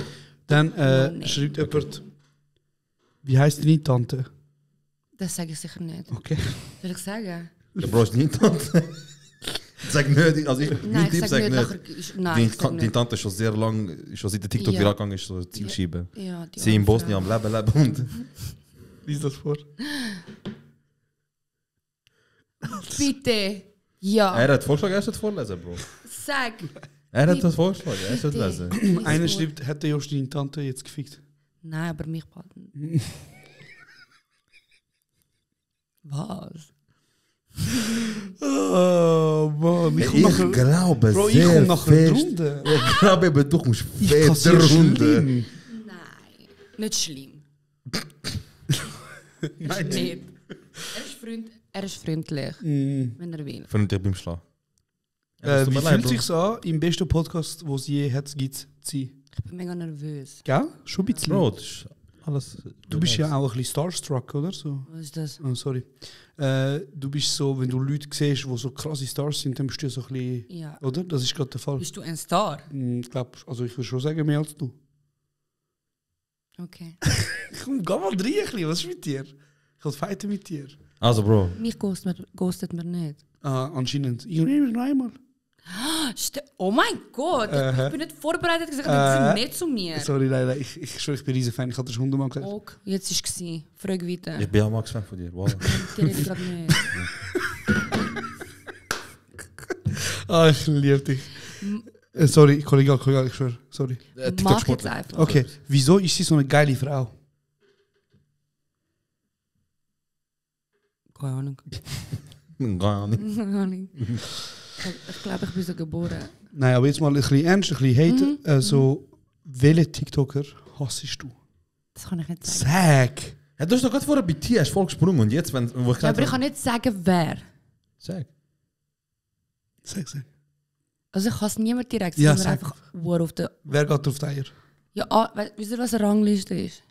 Dann nee. schreibt jemand, wie heißt deine Tante? Das sage ich sicher nicht. Okay. Soll ich sagen? Du brauchst nicht Tante. Sag nicht, also mein Nein, Tipp ich sag sage nicht. nicht. Nachher, nein, ich sag Deine nicht. Tante ist schon sehr lang, schon seit der TikTok Ja. viral gegangen ist, so Zielscheibe. Ja, die Sie in arme Bosnien Frau. am Leben und... Lies das vor. Bitte. Ja. Er hat vorgeschlagen, er sollte vorlesen, Bro. Sag. Er hat das vorgeschlagen, er sollte Bitte. lesen. Lies Einer vor. schreibt, hätte Josh deine Tante jetzt gefickt? Nein, aber mich bald. Was? Oh Mann, ich Ich komme nachher. glaube Bro, ich sehr komme nachher fest. drunter. Ich glaube eben, du kommst Ich fett kassiere runter. schlimm. Nein. Nicht schlimm. Nein, Nicht. Er ist freundlich, wenn er will. Von dir beim Schlafen. Ja, Wie fühlt sich's an, im besten Podcast, wo es je hat, gibt zu sein? Ich bin mega nervös. Gell? Schon ein bisschen. Bro, das ist alles... Du bist ja auch ein bisschen starstruck, oder? So. Was ist das? Oh, sorry. Du bist so, wenn du Leute siehst, die so krasse Stars sind, dann bist du so ein bisschen... Ja. Oder? Das ist gerade der Fall. Bist du ein Star? Ich glaube, also ich würde schon sagen, mehr als du. Okay. Komm, geh mal rein, ein bisschen. Was ist mit dir? Ich will fighten mit dir. Also, Bro. Mich ghostet mir nicht. Ah, anscheinend. Ich nehme noch einmal. Oh mein Gott, ich bin nicht vorbereitet gesagt, das ist nicht zu mir. Sorry, leider. Ich schwöre, ich bin riesen Fan. Ich hatte das 100-mal gesagt. Ok, jetzt war es. Frag weiter. Ich bin auch Max-Fan von dir. Wow. Die rede gerade nicht. Ah, ich liebe dich. Sorry, Kollege, ich schwöre. Sorry. Mach jetzt einfach. Okay, wieso ist sie so eine geile Frau? Keine Ahnung. Gar nicht. Keine Ahnung. Ich glaube, ich bin so geboren. Nein, aber jetzt mal ein bisschen ernst, ein bisschen hate. Also, welche TikToker hassest du? Das kann ich nicht sagen. Sag! Ja, du hast doch gerade vorher bei T voll gesprungen und jetzt, wenn wo ich Ja, aber ich kann nicht sagen, wer. Sag. Sag. Also ich hasse niemand direkt, Ja, sondern sag. einfach Uhr auf der... Wer geht auf die Eier? Ja, wisst ihr, was eine Rangliste ist?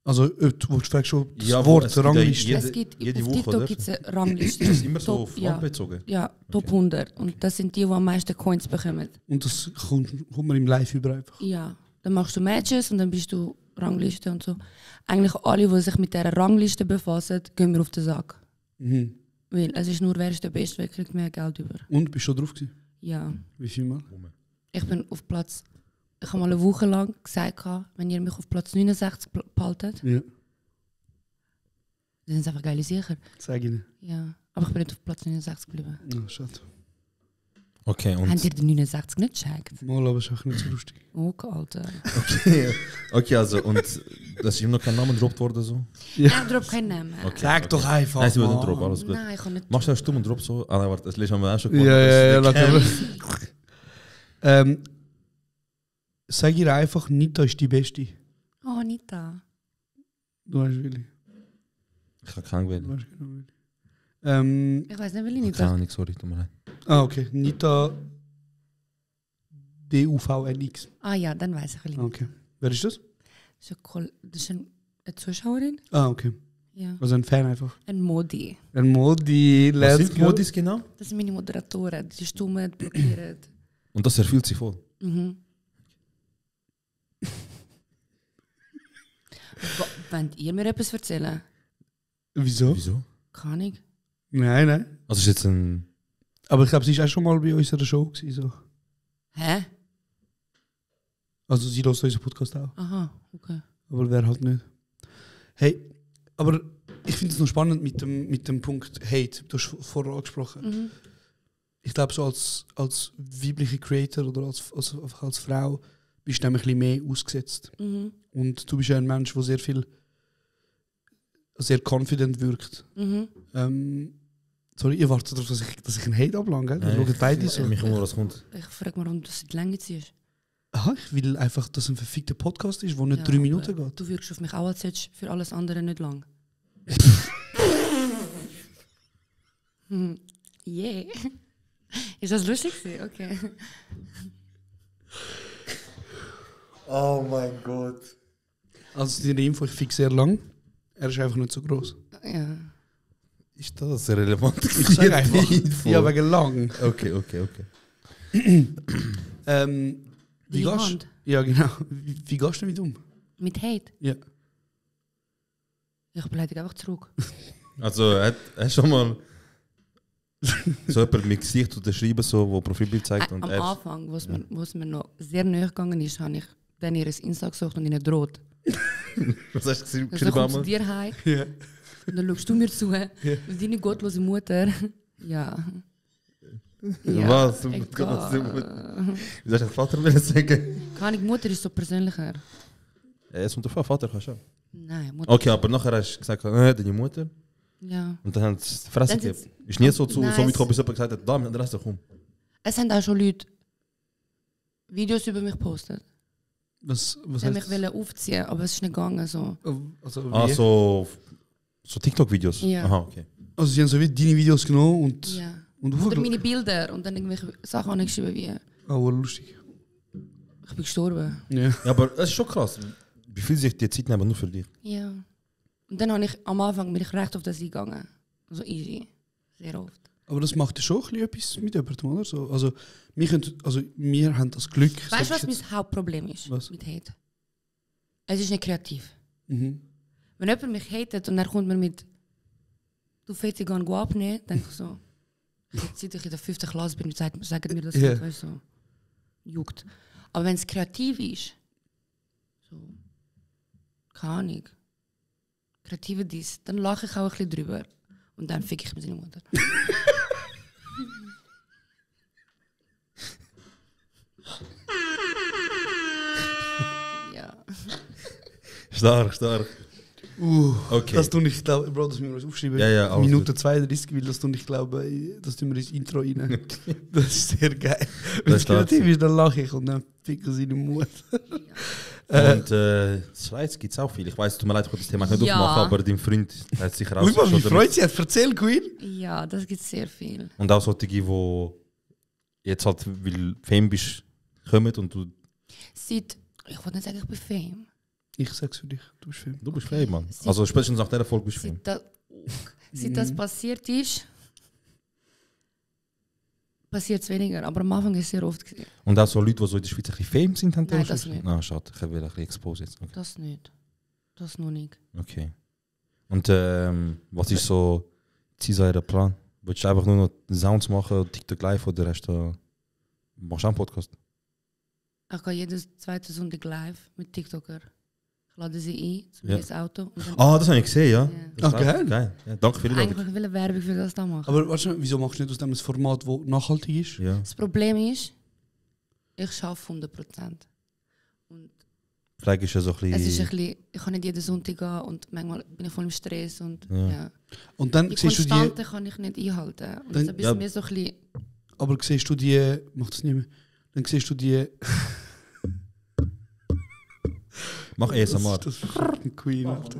Also, du fragst schon das Ja, Wort es gibt Rangliste. ja Es gibt, jede auf Woche, TikTok oder? gibt es eine Rangliste. Das ist immer so Top, auf ja. Land bezogen. Ja, Top 100. Und das sind die am meisten Coins bekommen. Und das kommt man im Live über einfach. Ja, dann machst du Matches und dann bist du Rangliste und so. Eigentlich alle, die sich mit dieser Rangliste befassen, gehen wir auf den Sack. Mhm. Weil es ist nur, wer ist der Beste, wer kriegt mehr Geld über. Und, bist du schon drauf gewesen? Ja, Wie viel Mal? ich bin auf Platz... Ich habe mal eine Woche lang gesagt, wenn ihr mich auf Platz 69 behaltet, Ja, dann sind es einfach geile Sicher. sag ihnen. Ja, aber ich bin nicht auf Platz 69 geblieben. Ja, schade. Okay, und... Habt ihr die 69 nicht gecheckt? Mal, aber ist auch nicht so lustig. Okay, Alter. Okay, also, und das ist immer noch kein Name gedroppt worden, so? Ich drop keinen Namen. Okay, Sag doch einfach. Nein, sie wird Mann. nicht droppen, alles gut. Nein, ich kann nicht. Machst du stumm und drop so? Ah, nein, warte, das haben wir auch schon Ja, gemacht. natürlich. Sag ihr einfach, Nita ist die Beste. Oh, Nita. Du hast Willi. Ich kann keinen Du wählen. hast genau Willi. Ich weiß nicht, will ich Keine Nita. Ahnung, sorry, tut mir leid. Okay. Nita DUVNX. Ah ja, dann weiß ich, will ich. Okay. Wer ist das? Das ist eine Zuschauerin. Ah, okay. Ja. Also ein Fan einfach. Ein Modi. Ein Modi, Was let's sind die go. Modis genau? Das sind meine Moderatoren. Die stummen, blockieren. Und das erfüllt sich voll. Mhm. Wollt ihr mir etwas erzählen? Wieso? Wieso? Kann ich? Nein. Also ist jetzt ein... Aber ich glaube, sie war auch schon mal bei unserer Show gewesen, so. Hä? Also sie hört unseren Podcast auch. Aha, okay. Aber wer halt nicht. Hey, aber ich finde es noch spannend mit dem Punkt Hate. Du hast vorher angesprochen. Mhm. Ich glaube, so als weibliche Creator oder als Frau bist du nämlich ein bisschen mehr ausgesetzt. Mhm. Und du bist ja ein Mensch, der sehr confident wirkt. Mhm. Sorry, ihr wartet darauf, dass ich einen Hate ablange. Dann schauen beide so. Mich was kommt. Ich frage mich, warum du seit Länge ziehst. Aha, ich will einfach, dass es ein verfickter Podcast ist, der nicht Ja, 3 Minuten aber geht. Du wirkst auf mich auch, als hättest du für alles andere nicht lang. Yeah. Ist das lustig gewesen? Okay. Oh mein Gott. Also die Info, ich fick sehr lang. Er ist einfach nicht so groß. Ja. Ist das relevant? Ich sage einfach. Ja, wegen lang. Okay. Wie Die gehst Hand. Ja, genau. Wie gehst du damit um? Mit Hate? Ja. Ich beleidige einfach zurück. Also, hat schon mal so jemand mit Gesicht unterschrieben, so, wo Profilbild zeigt und Am er... Anfang, wo es mir noch sehr nahe gegangen ist, habe ich dann ihr Insta gesucht und ihnen droht. Was hast du geschrieben? Also, ich komme zu einmal? dir heim Ja. und dann schaust du mir zu. Und deine gottlose Mutter. Ja. Was? egal. Wie soll ich den Vater will sagen? Keine Ahnung, Mutter ist so persönlicher. Er ist unter Vater, kannst du auch. Nein, Mutter. Okay, aber nachher hast du gesagt, deine Mutter. Ja. Und dann haben sie die Fresse Dann gegeben. sind's- Ist nie so Nein, weit gekommen, bis jemand gesagt hat, da, mit dem Rest komm. Es haben auch schon Leute Videos über mich gepostet. Was Sie haben heißt mich aufziehen, aber es ist nicht gegangen. So. Also, wie? Ah, so TikTok-Videos? Ja. Aha, okay. Also sie haben so wie deine Videos genommen und Ja. und Oder meine Bilder und dann irgendwelche Sachen angeschrieben wie oh, lustig. ich bin gestorben. Ja. Ja, aber es ist schon krass. Wie viel sich die Zeit nehmen, nur für dich? Ja. Und dann habe ich am Anfang bin ich recht auf das eingegangen. Also easy. Sehr oft. Aber das macht ja schon ein bisschen etwas mit jemandem, oder? So, also wir haben das Glück. Weißt du, sag was ich mein Hauptproblem ist Was? mit Hate? Es ist nicht kreativ. Mhm. Wenn jemand mich hatet und er kommt mir mit «Du fährst gehen abnehmen», denke ich so, seit ich in der 5. Klasse bin, sagen mir das Ja. nicht, weißt du, so. Juckt. Aber wenn es kreativ ist, so, keine Ahnung, kreative Diss, dann lache ich auch ein bisschen drüber. Und dann fick ich mit seiner Mutter. Ja. Stark. Okay. Das tue ich, glaube Bro, das müssen wir uns aufschreiben. Ja, alles Minute gut. 32, weil das tue ich, glaube das tun wir ins Intro rein. Das ist sehr geil. Wenn Das es ist stark. kreativ ist, dann lache ich und dann ficken seine Mutter. Und Schweiz gibt es auch viel. Ich weiss, tut mir leid, ich kann das Thema nicht Ja. aufmachen, aber dein Freund hat sicher auch Ui, wie schon freut sie, hat erzählt, Queen. Ja, das gibt sehr viel. Und auch solche, die jetzt halt, weil Fame bist, kommen und du Seit, ich wollte nicht sagen, ich bin Fame. Ich sag's für dich, du bist Film. bist Fame, Mann. Sie- Also spätestens nach dieser Folge bist du Fame. Seit das passiert ist, passiert es weniger. Aber am Anfang ist es sehr oft gewesen. Und auch so Leute, die so in der Schweiz ein bisschen Fame sind, haben Nein, auch das schon- nicht. Ah, schade, ich will ein bisschen expose jetzt. Okay. Das nicht. Das noch nicht. Okay. Und was ist so euer Plan? Willst du einfach nur noch Sounds machen, TikTok live oder hast du machst du auch einen Podcast? Ich gehe jeden zweiten Sonntag live mit TikToker. Ich lade sie ein, zu Ja. mir ins Auto. Und dann Ah, das habe ich gesehen, ja. Ja. Das ist Ah, geil. geil. Ja, danke für die eigentlich Einladung. will ich Werbung für das da machen. Aber weißt du, wieso machst du nicht aus dem ein Format, das nachhaltig ist? Ja. Das Problem ist, ich schaffe 100%. Und Vielleicht ist ja so ein bisschen... es ist ein bisschen, ich kann nicht jeden Sonntag gehen und manchmal bin ich voll im Stress. Und, Ja. ja. Und dann Die siehst du die, Konstante kann ich nicht einhalten. Und Dann- so ein ja. bisschen mehr so ein bisschen, aber siehst du die, mach das nicht mehr, dann siehst du die, Mach ASMR. das ist ein Queen, Alter.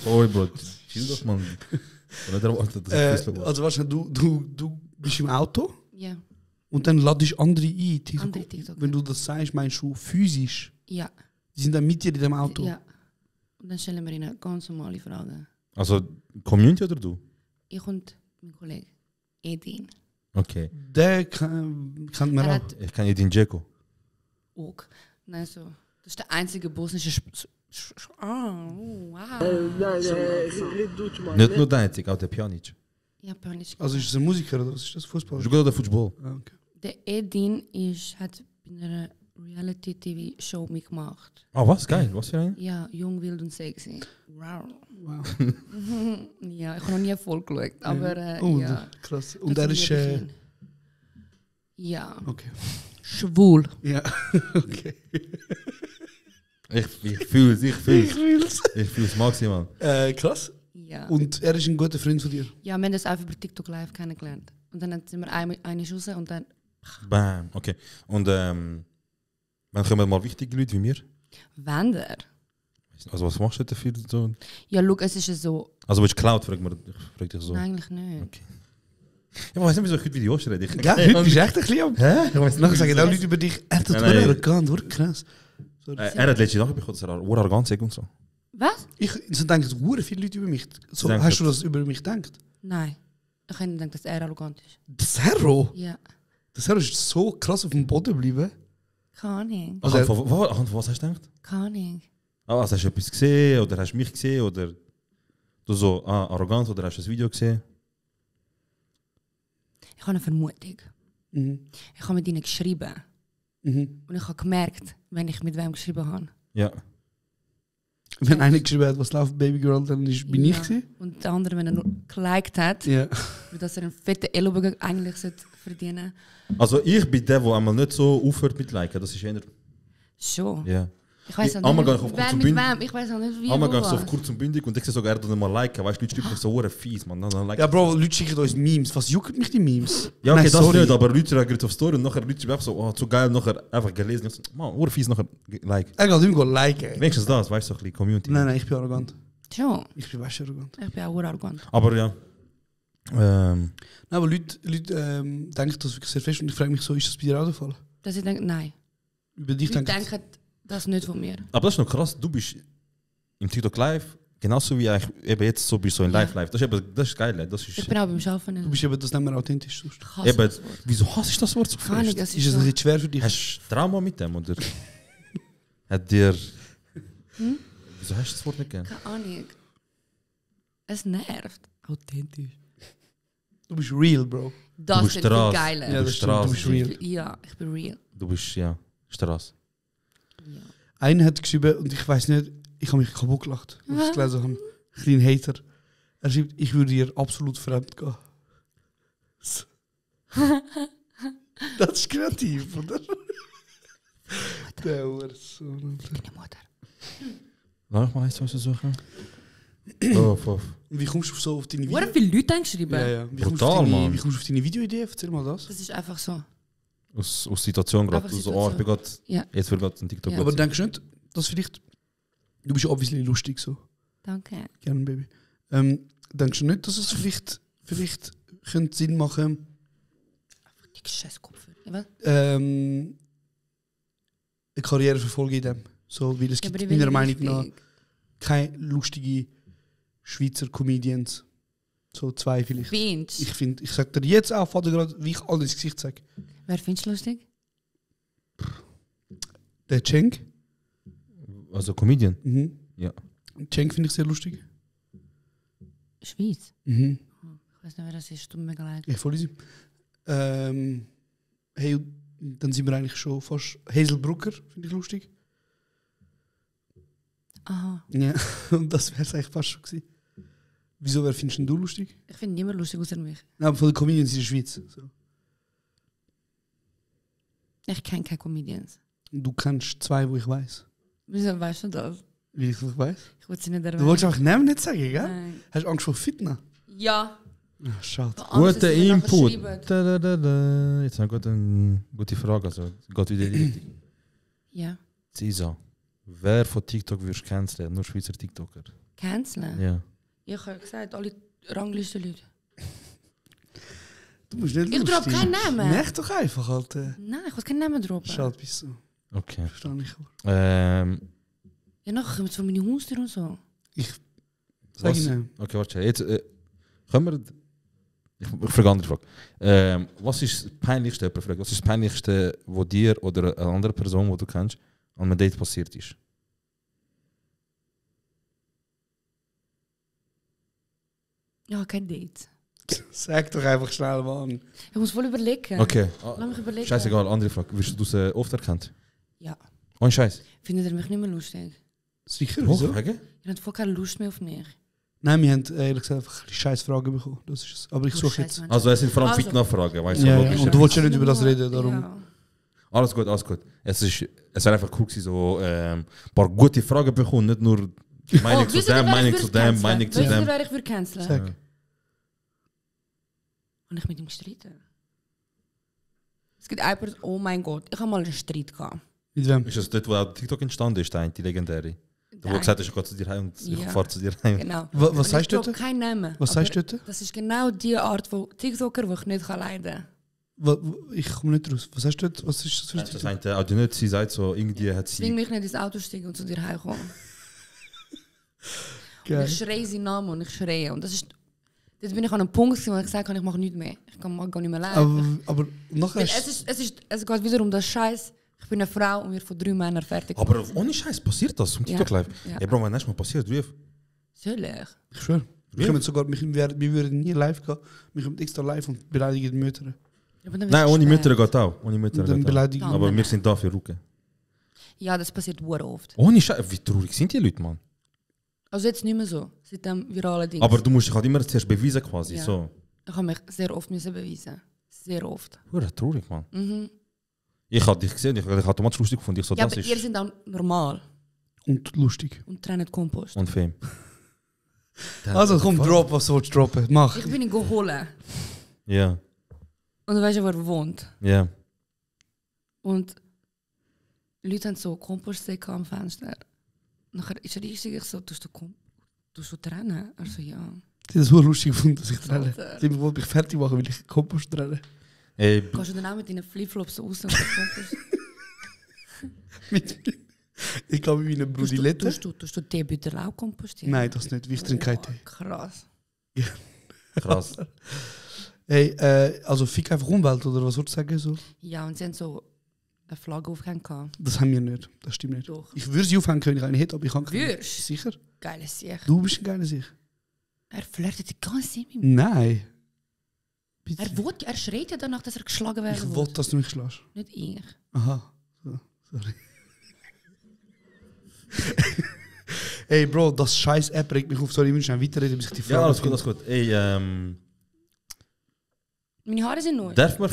Sorry, Bro. Chill doch, Mann. Ich habe nicht erwartet, dass ich das Also weißt du bist im Auto ja, und dann ladest andere ein. TikTok. Andere TikToker. Wenn du das sagst, meinst du physisch? ja, Die sind dann mit dir in dem Auto. ja. Und dann stellen wir ihnen ganz normale Fragen. Also, Community oder du? Ich und mein Kollege Edin. Okay. Der kennt man Er auch. hat Ich kenne den Jeko. auch. Nein, so. Das ist der einzige bosnische wow. Nicht nur der einzige, auch der Pjanic. Japanisch. Also ist es ein Musiker oder was ist das? Fußball? Ist gut oder Football? Ah, okay. Der Edin hat bei einer Reality-TV-Show mitgemacht. Ah, was? Geil. Was für ein? Ja, jung, wild und sexy. Wow. Wow. Ja, ich habe noch nie voll geschaut, aber Oh, ja. krass. Und er ist... ja. Okay. Schwul. Ja, okay. Ich fühl's. Ich fühl's maximal. Krass. Ja. Und er ist ein guter Freund von dir? Ja, wir haben das einfach über TikTok live kennengelernt. Und dann sind wir eine Schuss und dann... Bam. Okay. Und wann kommen mal wichtige Leute wie mir? Wander. Also was machst du dafür? So? Ja, schau, es ist ja so... Also willst du Cloud? Frag dich so. Nein, eigentlich nicht. Okay. Ja, weiss nicht, wieso ich heute Videos rede. Ja, heute bist du echt ein bisschen am... Hä? Ich weiss Nachher nicht, sagen wieso. auch Leute über dich, er tut Nein, nein. arrogant, oder? Krass. Er hat letzte Nacht bekommen, dass er arrogant ist und so. Was? So denken so viele Leute über mich. So, Denken hast du das über mich gedacht? Nein. Ich habe nicht gedacht, dass er arrogant ist. Das Hero? Ja. Das Hero ist so krass auf dem Boden geblieben. Keine Ahnung. Also, anhand von was hast du gedacht? Keine Ahnung. Ah, also hast du etwas gesehen oder hast du mich gesehen oder du so arrogant oder hast du das Video gesehen? Ich habe eine Vermutung. Mhm. Ich habe mit ihnen geschrieben. Mhm. Und ich habe gemerkt, wenn ich mit wem geschrieben habe. Ja. Wenn einer geschrieben hat, was läuft Baby Girl, dann bin ich gewesen. Und der andere, wenn er nur geliked hat, Ja. dass er einen fetten Ellbogen eigentlich verdienen Also ich bin der einmal nicht so aufhört mit liken, das ist eher... Schon. Ja. Ich weiß auch Einmal nicht, gehe ich auf kurz wer und mit bündig. wem. Ich weiß auch nicht, wie Einmal wo gehe ich so auf was. kurz und bündig und ich sehe sogar, er dann mal liken. Weißt du, Leute schreiben mich so fies, man. Dann like Ja, Bro, Leute schicken uns Memes. Was juckt mich die Memes? Ja, okay, Nein, das sorry. nicht, aber Leute reagieren auf Story und nachher Leute schreiben einfach so, oh, zu geil, nachher einfach gelesen. Ich so, man, fies, nachher like. Er geht immer liken. Wenigstens das, weißt du, so ein bisschen Community. Nein, ich bin arrogant. Schon. Ich bin weißt arrogant. Ich bin auch arrogant. Aber ja. Nein, aber Leute denken das wirklich sehr fest und ich frage mich so, ist das bei dir auch der Fall? Dass ich denke, nein. Über dich Ich denken. denke das nicht von mir. Aber das ist noch krass, du bist im TikTok live, genauso wie ich eben jetzt so bist, so in Live. Das ist geil, das ist... Ich bin auch beim Arbeiten Du nicht. bist eben, das nennen wir authentisch. Sonst. Ich hasse Eben, das Wort. wieso hasst du das Wort so Keine Ahnung, fest? es Ist ist es ein so... bisschen schwer für dich? Hast du Trauma mit dem, oder? Hat dir... Wieso hast du das Wort nicht gern? Keine Ahnung. Es nervt. Authentisch. Du bist real, Bro. Das bist finde ich viel Straße. geiler. Ja, das stimmt, du bist real. Ja, ich bin real. Du bist, ja, Straße. Ja. Einer hat geschrieben, und ich weiß nicht, ich habe mich kaputt gelacht, als ich es gelesen habe. Ein kleiner Hater. Er schreibt, ich würde dir absolut fremd gehen. So. Das ist kreativ, oder? Der Hurensohn. Deine Mutter. Lass mal eins suchen. Oh. Wie kommst du so auf deine Wie Video? viele Leute haben geschrieben? Ja, ja. Wie kommst, Brutal, du Mann. wie kommst du auf deine Videoidee? Erzähl mal das. Das ist einfach so. Aus Situation gerade. Einfach So, oh, ich bin gerade... Ja. Jetzt wird gerade ein TikTok. Ja. Aber denkst du nicht, dass vielleicht... Du bist obviously lustig so. Danke. Gerne, Baby. Denkst du nicht, dass es vielleicht könnte Sinn machen, Die scheiß Kopfhörer. Ja, was? eine Karriere verfolgen in dem? So, weil es Ja, aber gibt ich will meiner nicht Meinung nach richtig. keine lustigen Schweizer Comedians. So zwei vielleicht. Findest du? Ich sag dir jetzt auch, Vater, gerade, wie ich alles ins Gesicht sage. Wer findest du lustig? Der Cenk. Also Comedian? Mhm. Ja. Cenk finde ich sehr lustig. Schweiz. Mhm. Ich weiß nicht, wer das ist. Tut mir mega leid. Ich voll easy. Hey, dann sind wir eigentlich schon fast... Hazel Brucker finde ich lustig. Aha. Ja, und das wäre es eigentlich fast schon gewesen. Wieso, wer findest denn du lustig? Ich finde niemand lustig außer mich. Nein, aber von den Comedians in der Schweiz. So. Ich kenne keine Comedians. Du kennst zwei, wo ich weiß. Wieso weißt du das? Wie ich weiß? Ich wollte sie nicht Du erwähnen. wolltest einfach Namen nicht sagen, gell? Nein. Hast du Angst vor Fitna? Ja. Ach, schade. Guter Input. Schreiben. Da. Jetzt habe ich eine gute Frage. Also, geht wieder in die Richtung. Ja. Cisa, wer von TikTok würdest du canceln? Nur Schweizer TikToker. Canceln? Ja. Ich habe gesagt, alle Ranglisten-Leute. Du musst nicht Ich lustig. droppe keinen Namen. Mach doch einfach, Alter. Nein, ich will keinen Namen droppen. Schade, bist du. Okay. Verstehe ich. Ja, nachher kommen sie von meinen Haustieren und so. Sag Was? Ihnen. Okay, warte. Jetzt können wir... Ich frage eine andere Frage. Was ist das Peinlichste, jemand fragt, was ist das Peinlichste, was dir oder eine andere Person, die du kennst, an einem Date passiert ist? Ja, kein Date. Sag doch einfach schnell, Mann. Ich muss voll überlegen. Okay. Lass mich überlegen. Scheißegal, andere Frage. Wirst du es oft erkannt? Ja. Ohne Scheiß. Findet ihr mich nicht mehr lustig? Sicher, wieso? Wegen? Ihr habt voll keine Lust mehr auf mich. Nein, wir haben ehrlich gesagt einfach ein scheiß Fragen bekommen. Das ist es. Aber ich Du suche scheiß jetzt. Mensch. Also es sind vor allem Also- Fitness-Fragen, weißt du? Ja, logisch. und du wolltest ja nicht über das reden, darum. Ja. Alles gut, alles gut. Es wäre einfach cool gewesen, so ein paar gute Fragen bekommen, nicht nur Meinung zu wisst ihr, dem, wer Meinung ich zu würde dem, canceln? Meinung zu Wisst ihr, dem. wer ich würde canceln? Sag. Und ich mit ihm gestritten. Es gibt eine Person, oh mein Gott, ich habe mal einen Streit gehabt. Mit wem? Ist das dort, wo auch TikTok entstanden ist, die legendäre? Wo Nein. gesagt hast, ich gehe zu dir heim und ich Ja. fahre zu dir heim. Genau. Was Und sagst ich du drop dort? keinen Namen. Was aber sagst du dort? Das ist genau die Art von TikToker, die ich nicht leiden Ich komme nicht raus. Was hast du dort? Was ist das für ein Das Titel? meinte auch nicht, sie sagt so, irgendwie hat Zwing sie... mich nicht ins Auto steigen und zu dir heimkommen. Geil. Ich schreie seinen Namen und ich schreie. Und das ist... Jetzt bin ich an einem Punkt, wo ich gesagt habe, ich mache nichts mehr. Ich kann gar nicht mehr leben. Aber nachher Weil ist es geht wieder um das Scheiß. Ich bin eine Frau und wir von 3 Männern fertig. Aber ohne Scheiß passiert das, um TikTok live. Ja. Ey Bro, wenn das mal passiert, ruf. Soll ich? Ich schwöre. Wir können sogar, wir würden nie live gehen. Wir kommen extra live und beleidigen die Mütter. Ja, aber dann Nein, wird's ohne spät. Mütter geht auch. Ohne Mütter Und dann geht auch. beleidigen. Ja. Aber wir sind da für Rücken. Ja, das passiert sehr oft. Ohne Scheiß, wie traurig sind die Leute, Mann? Also jetzt nicht mehr so, seit dem viralen Ding. Aber du musst dich halt immer zuerst beweisen quasi, Ja. so. Ich habe mich sehr oft müssen beweisen. Sehr oft. Hure traurig, Mann. Mhm. Ich habe dich gesehen, ich habe automatisch lustig gefunden. Ich so, Ja, das aber ihr ist... seid auch normal Und lustig. und trennt Kompost. Und Fame. Also komm, drop, was sollst du droppen. Mach. Ich bin ihn geholt. Ja, Und du weißt ja, wo er wohnt. ja. Und Leute haben so Kompostsäcke am Fenster. Nachher ist er riesig, ich so, tust du trennen? Er so, ja. Das ist so lustig gefunden, dass ich trenne. Alter. Ich wollte mich fertig machen, weil ich Kompost trenne. Ey, Kannst du dann auch mit deinen Flipflops raus und den Kompost... Ich glaube, wie eine Brudilette. Tust du Teebütter auch kompostieren? Nein, das nicht. Ich trinke keinen Tee. Krass. krass. Hey, also fick einfach Umwelt, oder was würdest du sagen? So? Ja, und sie haben so eine Flagge aufgehängt. Das haben wir nicht. Das stimmt nicht. Doch. Ich würde sie aufhängen, wenn ich eine hätte, aber ich kann keine. Würdest? Sicher? Geiles Sieg. Du bist ein geiler Sich. Er flirtet die ganze Zeit mit mir. Nein. Bitte. Er schreit ja danach, dass er geschlagen werden Ich will. wollte, dass du mich schlägst. Nicht ich. Aha. So, sorry. Ey, Bro, das scheiß App regt mich auf. Sorry, ich muss schnell weiterreden, bis ich die Frage Ja, alles gut, finde. alles gut. Ey, Meine Haare sind neu. darf man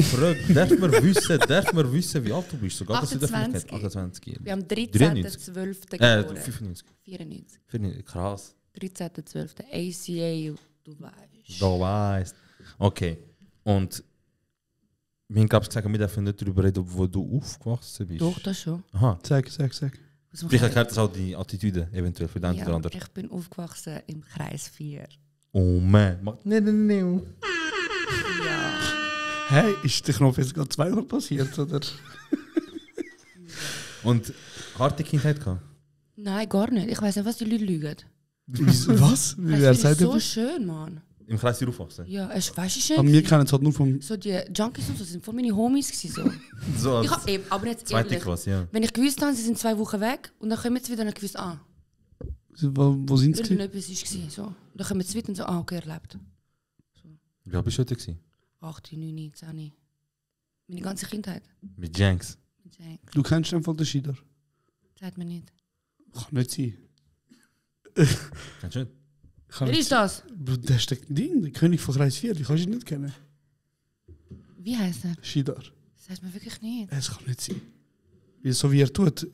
wissen, wie alt du bist? Sogar, dass du 28. 28. Wir haben 93. 13.12. geboren. 95. 94. 94. Krass. 13.12. ACA, du weißt. Du weißt. Okay. Und mir gab es gesagt, wir dürfen nicht darüber reden, wo du aufgewachsen bist. Doch, das schon. Aha. Sag. Was Vielleicht macht erklärt das auch die Attitüde eventuell für den einen oder ja, anderen. ich bin aufgewachsen im Kreis 4. Oh man. Macht nicht. Ja. Hey, ist der Knopf jetzt gerade zweimal passiert, oder? Und harte Kindheit gehabt? Nein, gar nicht. Ich weiß nicht, was die Leute lügen. Was? Wer Es sagt ist so das? schön, Mann. Im Kreis hier aufwachsen? Ja, es weißt du schön. Aber wir kennen es halt nur vom... So die Junkies und so sind voll meine Homies gewesen, so. So Ich als hab eben, aber jetzt zweite ehrlich, Klasse, ja. wenn ich gewusst habe, sie sind 2 Wochen weg und dann kommen sie wieder und ich gewusst, Wo sind sie? irgendetwas war. So. Und dann kommen sie wieder und so, okay, er lebt. Wie alt bist du heute gewesen? 8, 9, 10. Meine ganze Kindheit. Mit Janks. Mit Jack. Du kennst den von der Schieder. Sagt mir nicht. Kann nicht sein. Kennst du nicht? Kann Wer nicht ist das? Bro, der ist der Ding, der König von Kreis 4. Die kannst du nicht kennen. Wie heißt er? Schieder. Das heißt mir wirklich nicht. Es kann nicht sein. Wie so wie er tut.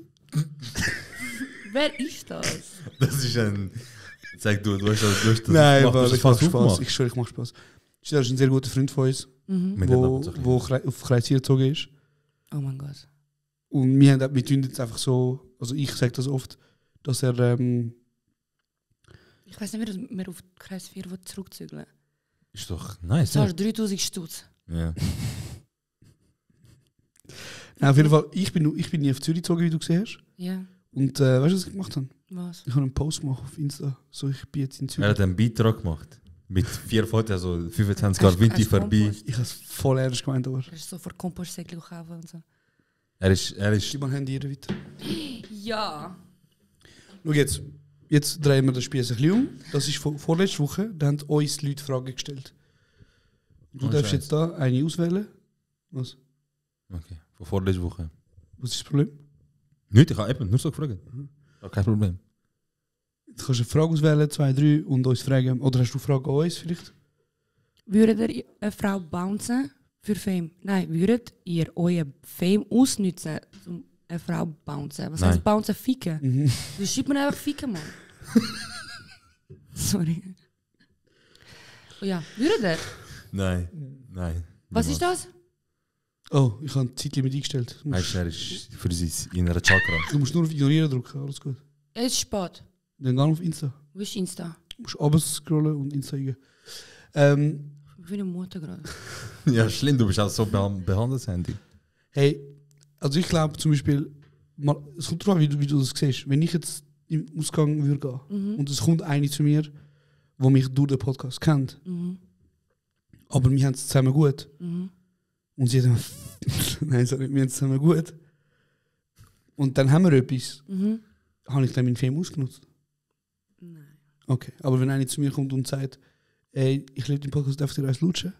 Wer ist das? Das ist ein... Sag du hast das Nein, gemacht, aber du hast ich mach das Spaß. aufgemacht. Ich schwöre, ich mach Spaß. Schieder ist ein sehr guter Freund von uns, Mhm. Wir wo reden aber so ein auf Kreis 4 gezogen ist. Oh mein Gott. Und wir haben mit uns jetzt einfach so, also ich sage das oft, dass er, Ich weiß nicht, wie wir auf Kreis 4 zurückzügeln. Ist doch nice, Du ne? hast 3000 Stutz. Ja. auf jeden Fall, ich bin nie auf Zürich gezogen, wie du gesehen hast. Ja, Und weißt du, was ich gemacht habe? was? Ich habe einen Post gemacht auf Insta, so ich bin jetzt in Er Zürich. hat einen Beitrag gemacht. Mit 4 Fotos, also 25 Grad Winter Hast vorbei. Kompost? Ich habe es voll ernst gemeint, aber Er ist so vor Kompostsäckchen gekauft und so. Er ist gib mal Handy hier weiter. Ja. Schau jetzt drehen wir das Spiel ein bisschen um. Das ist vorletzte Woche, da haben uns Leute Fragen gestellt. Du Oh, darfst Scheiße. jetzt da eine auswählen. Was? Okay, von vorletzter Woche. Was ist das Problem? Nicht, ich habe eben nur so gefragt. Ja, kein Problem. Jetzt kannst du eine Frage auswählen, 2, 3 und uns fragen. Oder hast du Fragen an uns vielleicht? Würdet ihr eine Frau bouncen für Fame? Nein, würdet ihr euren Fame ausnutzen, um eine Frau bouncen? Was Nein. heißt bouncen? Ficken? Du schreibst mir einfach Ficken, Mann. Sorry. Oh ja, würdet ihr? Nein. Nein. Was ist das? Oh, ich habe die Zeitlimit eingestellt. Du musst, Er ist für sein innerer Chakra. du musst nur auf Ignorieren drücken, alles gut. Es ist spät. Dann geh auf Insta. Wo ist Insta? Du musst runter scrollen und Insta eingeben. Ich bin eine Mutter gerade. Ja, schlimm, du bist auch so behandelt, Handy. Hey, also ich glaube zum Beispiel, mal, es kommt drauf an, wie du das siehst. Wenn ich jetzt im Ausgang würde gehen und es kommt eine zu mir, die mich durch den Podcast kennt, aber wir haben es zusammen gut. Und sie hat dann, nein, sorry, wir haben es zusammen gut. Und dann haben wir etwas. Habe ich dann meinen Film ausgenutzt? Nein. Okay, aber wenn eine zu mir kommt und sagt, ey, ich lebe den Podcast, darf ich dir eins lutschen?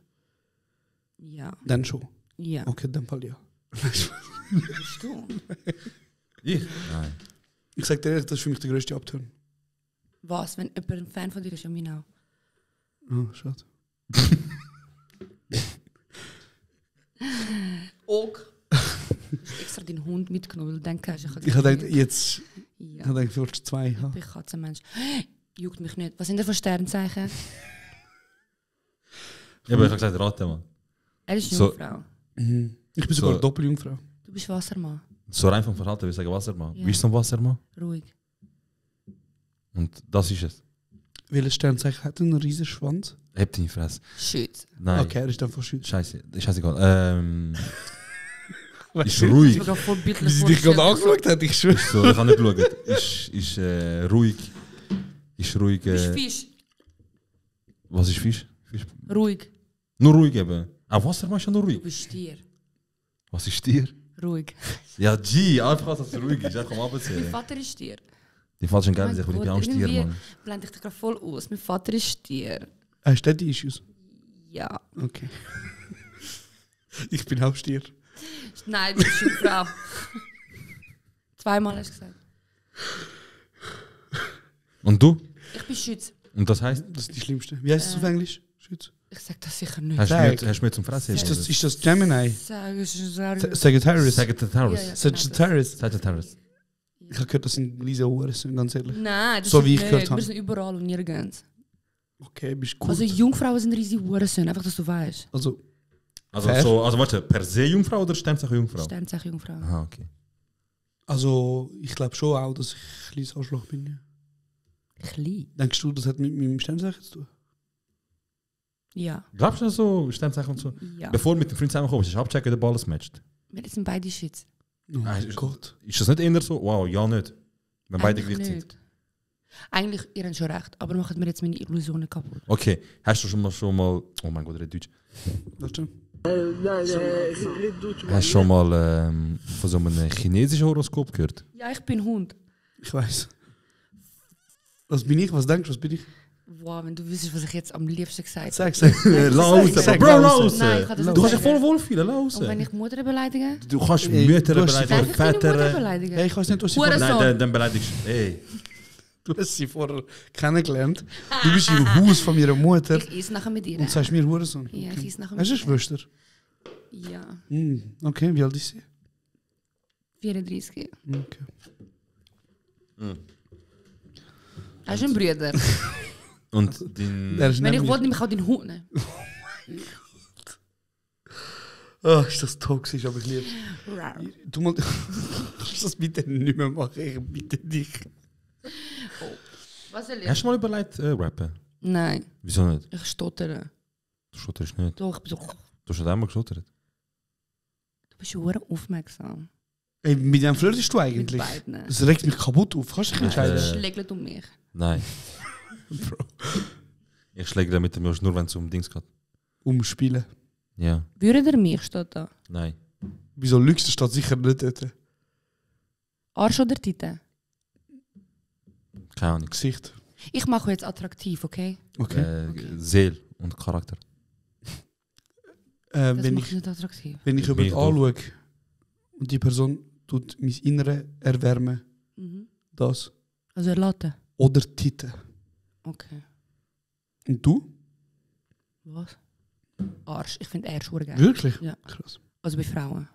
Ja. Dann schon. Ja. Okay, dann Fall ja. Bist du? Ich? Nein. Ich sag dir ehrlich, das ist für mich der grösste Abturn. Was, wenn jemand ein Fan von dir ist? Ja, mich auch. Oh, schade. Ok. Du hast extra deinen Hund mitgenommen, weil du denkst, Ich habe gedacht, jetzt. Ich Ja. habe gedacht, du willst 2 haben. Ich bin Katzenmensch. Juckt mich nicht. Was sind das für Sternzeichen? Ja, aber ich habe gesagt, raten, Mann. Er ist So- Jungfrau. Ich bin sogar Doppeljungfrau. Du bist Wassermann. So rein vom Verhalten, wir sagen Wassermann. Ja. Wie ist so ein Wassermann? Ruhig. Und das ist es. Welches Sternzeichen hat einen riesen Schwanz? Hebt in die Fresse. Schütz. Nein. Okay, er ist dann von Schütz. Scheiße, scheißegal. Ist ruhig. Ich voll Wie sie dich gerade angeschaut hat, ich schwöre. So, ich habe nicht geschaut. Ist ruhig. Ist ruhig. Du bist Fisch. Was ist Fisch? Fisch? Ruhig. Nur ruhig eben. Ah, Wassermann ist ja nur Du ruhig. bist Stier. Was ist Stier? Ruhig. Ja, G, einfach dass es ruhig ist. Ja, komm Mein abzählen. Vater ist Stier. Die falsch schon geil, Mein ich bin Gott, auch Stier, irgendwie Mann. blende ich dich gerade voll aus. Mein Vater ist Stier. Hast du die Issues? Ja. Okay. Ich bin auch Stier. Nein, du bist Jungfrau. Zweimal hast du gesagt. Und du? Ich bin Schütz. Und das heißt? Das ist die Schlimmste. Wie heißt es auf Englisch? Schütz. Ich sag das sicher nicht. Hast Sag. du mir zum Fressen? Ist das Gemini? Sag es Sagittarius. Sagittarius. Sagittarius. Ja, ja. Sagittarius. Sagittarius. Ich habe gehört, das sind riesige Uhren, sind ganz ehrlich. Nein, das So ist wie ich nicht. gehört habe. Wir sind überall und nirgends. Okay, bist gut. Also Jungfrauen sind riesige Uhren, einfach dass du weißt. Also, Also, Fair. also warte, per se Jungfrau oder Sternzeichen Jungfrau? Sternzeichen Jungfrau. Aha, okay. ich glaube schon auch, dass ich ein kleines Arschloch bin. Ja. Klein. Denkst du, das hat mit meinem Sternzeichen zu tun? Ja. Glaubst du so, Sternzeichen und so? Ja. Bevor du mit dem Freund zusammenkommst, ist abchecken, ob alles matcht. Wir sind beide Schütz. Oh Ah, mein Gott. Ist das nicht eher so? Wow, ja nicht. Wenn beide Eigentlich gleich sind. nicht. Eigentlich, ihr habt schon recht, aber macht mir jetzt meine Illusionen kaputt. Okay, hast du schon mal oh mein Gott, red Deutsch. Warte. Hast du schon mal von so einem chinesischen Horoskop gehört? Ja, ich bin Hund. Ich weiß. Was bin ich? Was denkst du? Was bin ich? Wow, wenn du wüsstest, was ich jetzt am liebsten gesagt Sag. Laus, Sag, Bro, laus. laus! Nein, ich kann das Du nicht kannst dich voll sagen. wohlfühlen, laus! Und wenn ich Mutter beleidige? Du kannst Ey, Mütter du hast beleidigen, Darf ich deine Mutter Väter... beleidigen? Hey, ich weiß nicht, was sie Hure- vorher... Nein, dann beleidigst du... Ey, Du hast sie vorher kennengelernt. Du bist im Haus von meiner Mutter Ich esse nachher mit ihr. und sagst mir Hurensohn. Ja, ich esse nachher Hast du mit eine Schwester? ihr. Ja, Okay, wie alt ist sie? 34. Okay. Hast du einen Bruder? und dein... Der ist Wenn ich nämlich- wollte, nehme ich auch den Hund. Ne? Ah, ist das toxisch, aber ich liebe. Du mal, kannst das bitte nicht mehr machen, ich bitte dich. Was soll ich? Hast du mal überlegt, rappen? Nein, Wieso nicht? ich stottere. Du schotterst nicht. Doch, ich bin so... Du hast schon einmal gestottert. Du bist schon aufmerksam. Ey, mit wem flirtest du Mit eigentlich? beiden. Das regt mich kaputt auf. Kannst du dich entscheiden? Schlägelt um mich. Nein. Ich schläge mit dem Josh nur, wenn es um Dings geht. Umspielen. Ja, Würde er mich, steht da. nein. Wieso lügst du? Steht sicher nicht dort. Arsch oder Tite? Keine Ahnung. Gesicht. Ich mache jetzt attraktiv, okay? Okay. Seele und Charakter. Das wenn macht ich, nicht attraktiv. wenn ich jemanden anschaue und die Person tut mein Innere erwärmen, das. Also erlaten. Oder Titten. Okay. Und du? Was? Arsch. Ich finde Arsch geil. Wirklich? Ja. Krass. Also bei Frauen.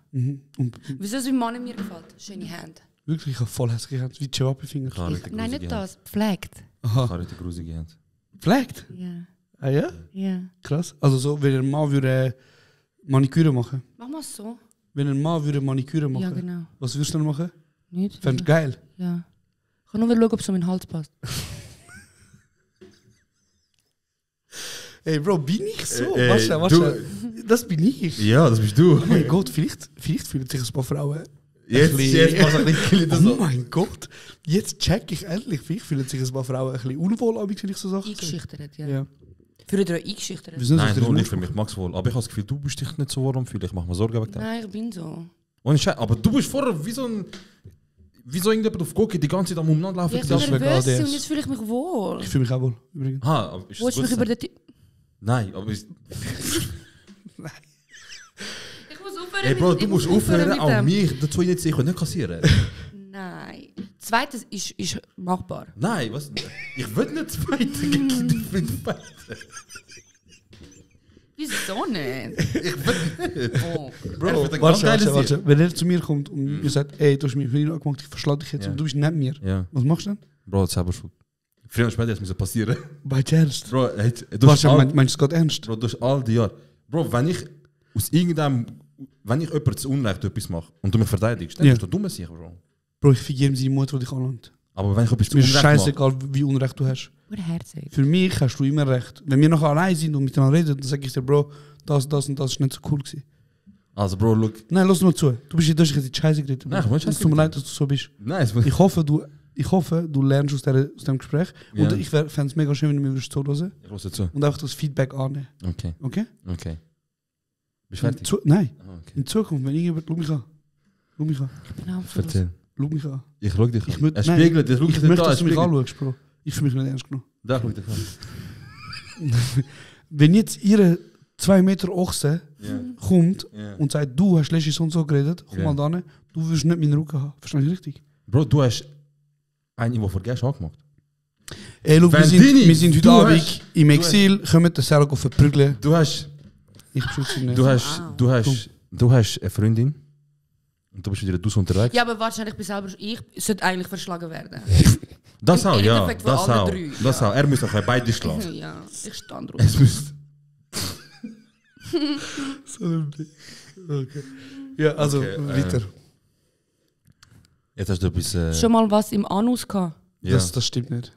Und Wieso es wie Mann mir gefällt? Schöne Hände. wirklich, ich habe voll hässliche Hände, wie Chihuahua-Finger. Nein, nicht das. Pflegt. Aha. Kann richtig grusige Hände. Pflegt? Ja. Ah ja? Ja. Krass. Also so, wenn ein Mann würde Maniküre machen. Mach mal so. Wenn ein Mann würde Maniküre machen. Ja, genau. Was würdest du dann machen? Nicht? Fändest du geil? Ja. Ich kann nur schauen, ob es um meinen Hals passt. Ey, Bro, bin ich so? Ey, Warte. Das bin ich. Ja, das bist du. Oh mein Gott, vielleicht fühlen sich ein paar Frauen. Jetzt machst du nicht Oh mein Gott, jetzt check ich endlich. Vielleicht fühlen sich ein paar Frauen ein bisschen unwohl, wenn ich so Sachen sage. Eingeschüchtert, ja. Ja. Fühlt ihr euch eingeschüchtert? Wieso Nein, soll ich nur das nicht für mich, Max wohl. Aber ich habe das Gefühl, du bist dich nicht so warm fühlen. Ich mache mir Sorgen wegen dem. Nein, ich bin so. Ohne Scheiß. Aber du bist vorher wie so irgendjemand auf Gocki die ganze Zeit am Umeinander laufen. Ja, ich das bin wegen nervös ADS. und jetzt fühle ich mich wohl. Ich fühle mich auch wohl, übrigens. Ah, aber ist Willst du das mich gut über sein? den... Nein, aber ist... Ich muss aufhören Ey Bro, mit- du ich musst muss aufhören, mit auch dem. mich dazu nicht sicher nicht kassieren. Nein. Zweites ist machbar. Nein, was? Ich will nicht zweiten gegen die beide. Wieso nicht? Ich will nicht. Oh. Bro, ich will ganz geile Warte. Wenn er zu mir kommt und ihr sagt, ey, du hast mich wieder angemacht, ich verschlage dich jetzt Ja. und du bist neben mir. Ja. Was machst du dann? Bro, das ist selber schuld. Früher oder später muss es passieren. Bei Ernst. Bro, du hast Warte, meinst du es gerade ernst? Bro, durch all die Jahre. Bro, wenn ich jemand zu Unrecht etwas mache und du mich verteidigst, dann Ja. bist du dumm sicher, Bro. Bro, ich vergebe seine Mutter, die dich anlangt. Aber wenn ich etwas zu Mir ist Unrecht mache... scheißegal, wie Unrecht du hast. Oder Herzig. Für mich hast du immer recht. Wenn wir nachher allein sind und miteinander reden, dann sage ich dir, Bro, das und das ist nicht so cool gewesen. Also Bro, look... Nein, lass nur zu. Du hast jetzt in die Scheiße geredet. Nein, ich will Scheiße Es tut mir geredet. leid, dass du so bist. Nein, es Ich hoffe, du lernst aus dem Gespräch. Ja. Und ich fände es mega schön, wenn du mir zuhören Ich höre zu. und einfach das Feedback annehmen. Okay, Okay? okay. Bist du fertig? Nein. Ah, okay. In Zukunft, wenn irgendjemand... Schau mich an. Schau mich an. Genau, Erzähl. Schau mich an. Ich schau dich Ich an. mö- Er nein, spiegelt, er schaut Ich dich nicht möchte, an, er dass du mich spiegelt. anschaust, Bro. Ich fühle mich nicht ernst genug. Da schau dich an. Wenn jetzt ihre 2 Meter Ochse Ja. kommt Ja. und sagt, du hast letztens so und so geredet, komm Ja. mal da, du wirst nicht meinen Rücken haben. Verstehst du richtig? Bro, du hast einen, der vor Gäst angemacht. Ey, schau, Vendini, wir sind heute du Abend hast- im Exil, kommen den Sergo verprügeln. Du hast... Ich beschütze ihn nicht. Du hast eine Freundin und du bist wieder dus unterwegs. Ja, aber wahrscheinlich bin selber... Ich sollte eigentlich verschlagen werden. Das Im auch, ja. Endeffekt von Das allen auch. drei, Das ja. auch. Er muss auch beide schlafen. Ja, ich stand drauf. Es muss... Okay. Ja, also, Okay, weiter. Jetzt hast du etwas... Schon mal was im Anus gehabt? ja. Das stimmt nicht.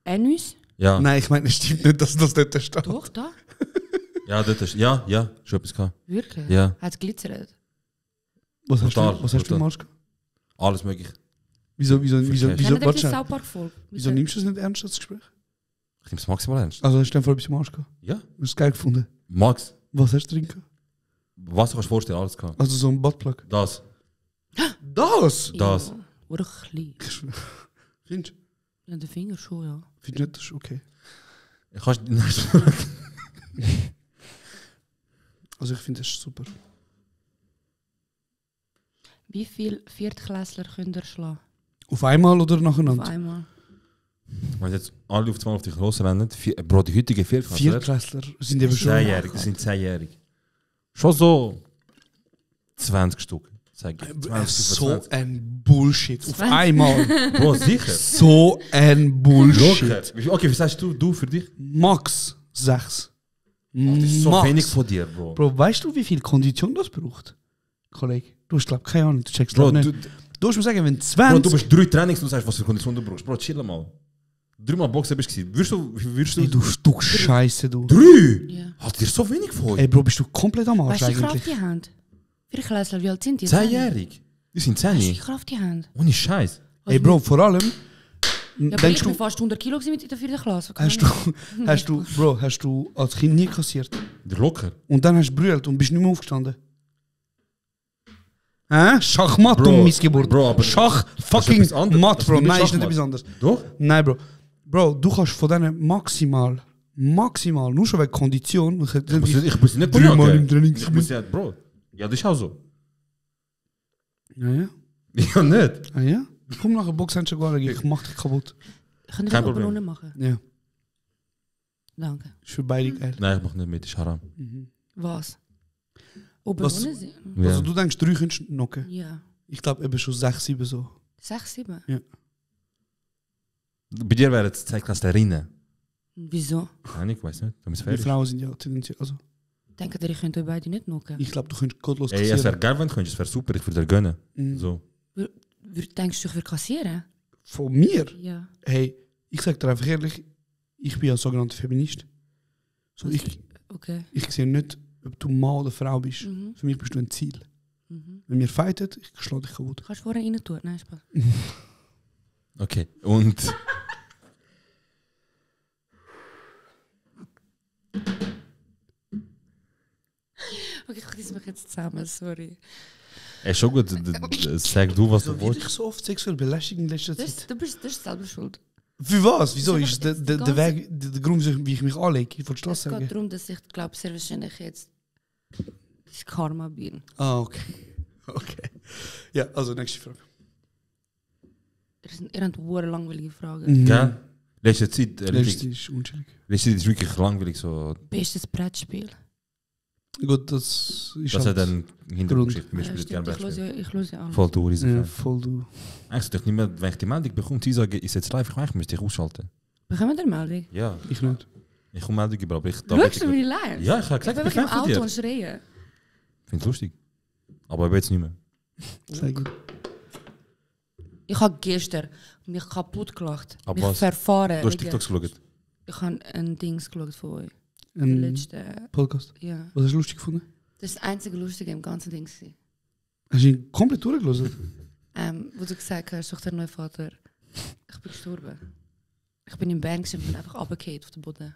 Anus? Ja. Nein, ich meine, es stimmt nicht, dass das dort steht. Doch, da. Ja, das ist... Ja, schon etwas gehabt. Wirklich? Ja. Hat es glitzert? Was hast Total, du, was hast du total. im Arsch gehabt? Alles möglich. Wieso, Cash. Kennt ihr die warte, South Park Folge? wieso nimmst du es nicht ernst, das Gespräch? Ich nehme es maximal ernst. Also hast du einfach etwas im Arsch gehabt? Ja. Hast du es geil gefunden? Max, Was hast du drin gehabt? was du kannst vorstellen, alles gehabt. Also so ein Buttplug. Das. Das? Das. Ja. Oder klein. Findest du? Ja, der Finger schon, ja. Findest du nicht, das ist okay. Ich kannst die nächste Frage. Also ich finde das ist super. Wie viele Viertklässler könnt ihr schlagen? Auf einmal oder Auf nacheinander? einmal. Wenn jetzt alle auf einmal auf dich losrennen, Bro, die heutige Viertklässler... Viertklässler sind eben schon... 10-jährig, das sind 10-jährig. Schon so 20 Stück. Sag ich. 20, So 25. ein Bullshit. Auf 20. einmal. Bro, sicher. So ein Bullshit. Locker. Okay, was sagst du für dich? Max 6. Das ist so Max. wenig von dir, Bro. Bro, weißt du, wie viel Kondition das braucht? Kollege, du hast glaub keine Ahnung, du checkst Bro, glaub du, nicht. Du musst mir sagen, wenn Bro, 20... du bist 3 Trainings und du sagst, was für Kondition du brauchst. Bro, chill mal. 3 Mal Boxen bist du gewesen. Würdest Ey, du... du Stück Scheiße, du. 3? Ja. Hat dir so wenig von? Ey, Bro, bist du komplett am Arsch Weißt du, wie Kraft eigentlich? die haben? Viertklässler, wie alt sind die? 10-jährig. Die sind Weißt du, wie 10. Kraft die haben? Ohne Scheiß. Ey, Bro, vor allem... Ja, aber ich denkst bin du, fast 100 Kilo gewesen mit in der 4. Klasse. hast du als Kind nie kassiert? Der locker. Und dann hast du brüllt und bist nicht mehr aufgestanden? Hä? Schachmatt, Bro, um Missgeburt. Bro, aber Schach, das ist fucking etwas anderes. Matt, Das ist Bro. nicht Nein, ist nicht Schachmatt. etwas anderes. Doch? Nein, Bro. Bro, du kannst von denen maximal Maximal. Nur schon wegen Kondition. Ich muss nicht dreimal im bejagen. Training Ich muss ja, Bro. Ja, das ist auch so. Ja, ja. Ja, nicht. Ah, ja? Komm nachher Boxhandschuhe, ich mach dich kaputt. Kann ich Kein das oben Problem. ohne machen? Ja, Danke. ist für beide geil. Nein, ich mach nicht mit, das ist haram. Was? Oben Was- ohne sie? Ja. Also du denkst, 3 könntest du knocken. Ja. Ich glaube eben schon 6, 7 so. 6, 7? Bei dir wäre es Zeitklasse Wieso? Nein, ich weiß nicht. Du bist Die fertig. Frauen sind ja tendenziell. Also, Denkt ihr, ich könnte euch beide nicht knocken? ich glaube, du könntest gottlos Ey, es wäre kassieren. geil, wenn du könntest. Es wäre super, ich würde dir gönnen. Mhm. So. Denkst du, ich würde kassieren? Von mir? Ja. Hey, ich sag dir einfach ehrlich, ich bin ja sogenannter Feminist. So, Was? ich Okay. sehe nicht, ob du Mann oder Frau bist. Mhm. Für mich bist du ein Ziel. Mhm. Wenn wir fighten, ich schlage dich kaputt. Kannst du vorher rein tun? Nein, Spaß. Okay. Und. Okay, ich reiss mich jetzt zusammen, sorry. Ey, schon gut. Sag du, was du Wieso werde willst. ich so oft sexuell belästigt in letzter Zeit? Das ist selber schuld. Für was? Wieso? Das Ist ist der, einfach der, die der ganze- Weg, der Grund, wie ich mich anlege? Ich wollte das Es geht sagen. darum, dass ich glaube, sehr wahrscheinlich jetzt das Karma bin. Ah, okay. Okay. Ja, also nächste Frage. Ihr habt eine langweilige Frage. Gell? Letzte Zeit, Letzte ist unschuldig. letzte Zeit ist wirklich langweilig. So. Bestes Brettspiel. Gut, das ist Das halt hat eine Hintergrundgeschichte. Wir Ja, spielen stimmt, gerne Brettspiel. ich höre ja an. Voll du, riesen ja, Fan. voll du. Eigentlich doch nicht mehr, wenn ich die Meldung bekomme, die sagen, ich jetzt live, ich müsste dich ausschalten. Bekommen wir eine Meldung? Ja, Ich nicht. ich komme Meldung über, aber ich Schaust du meine live? Ja, ich habe Ich gesagt, bin ich bin wirklich im Fan von Auto dir. und schreien. Ich finde es lustig. Aber jetzt nicht mehr. Sehr gut. Ich habe gestern mich kaputt gelacht. Aber mich was? verfahren. Du hast wegen- TikToks geschaut. Ich habe ein Dings geschaut von euch. Der Ein letzte. Podcast. Ja. Was hast du lustig gefunden? Das ist das einzige Lustige im ganzen Ding. gewesen. Hast du ihn komplett durchgelesen? Wo du gesagt hast, such der neue Vater. Ich bin gestorben. Ich bin in Bern gewesen und bin einfach runtergefallen auf den Boden.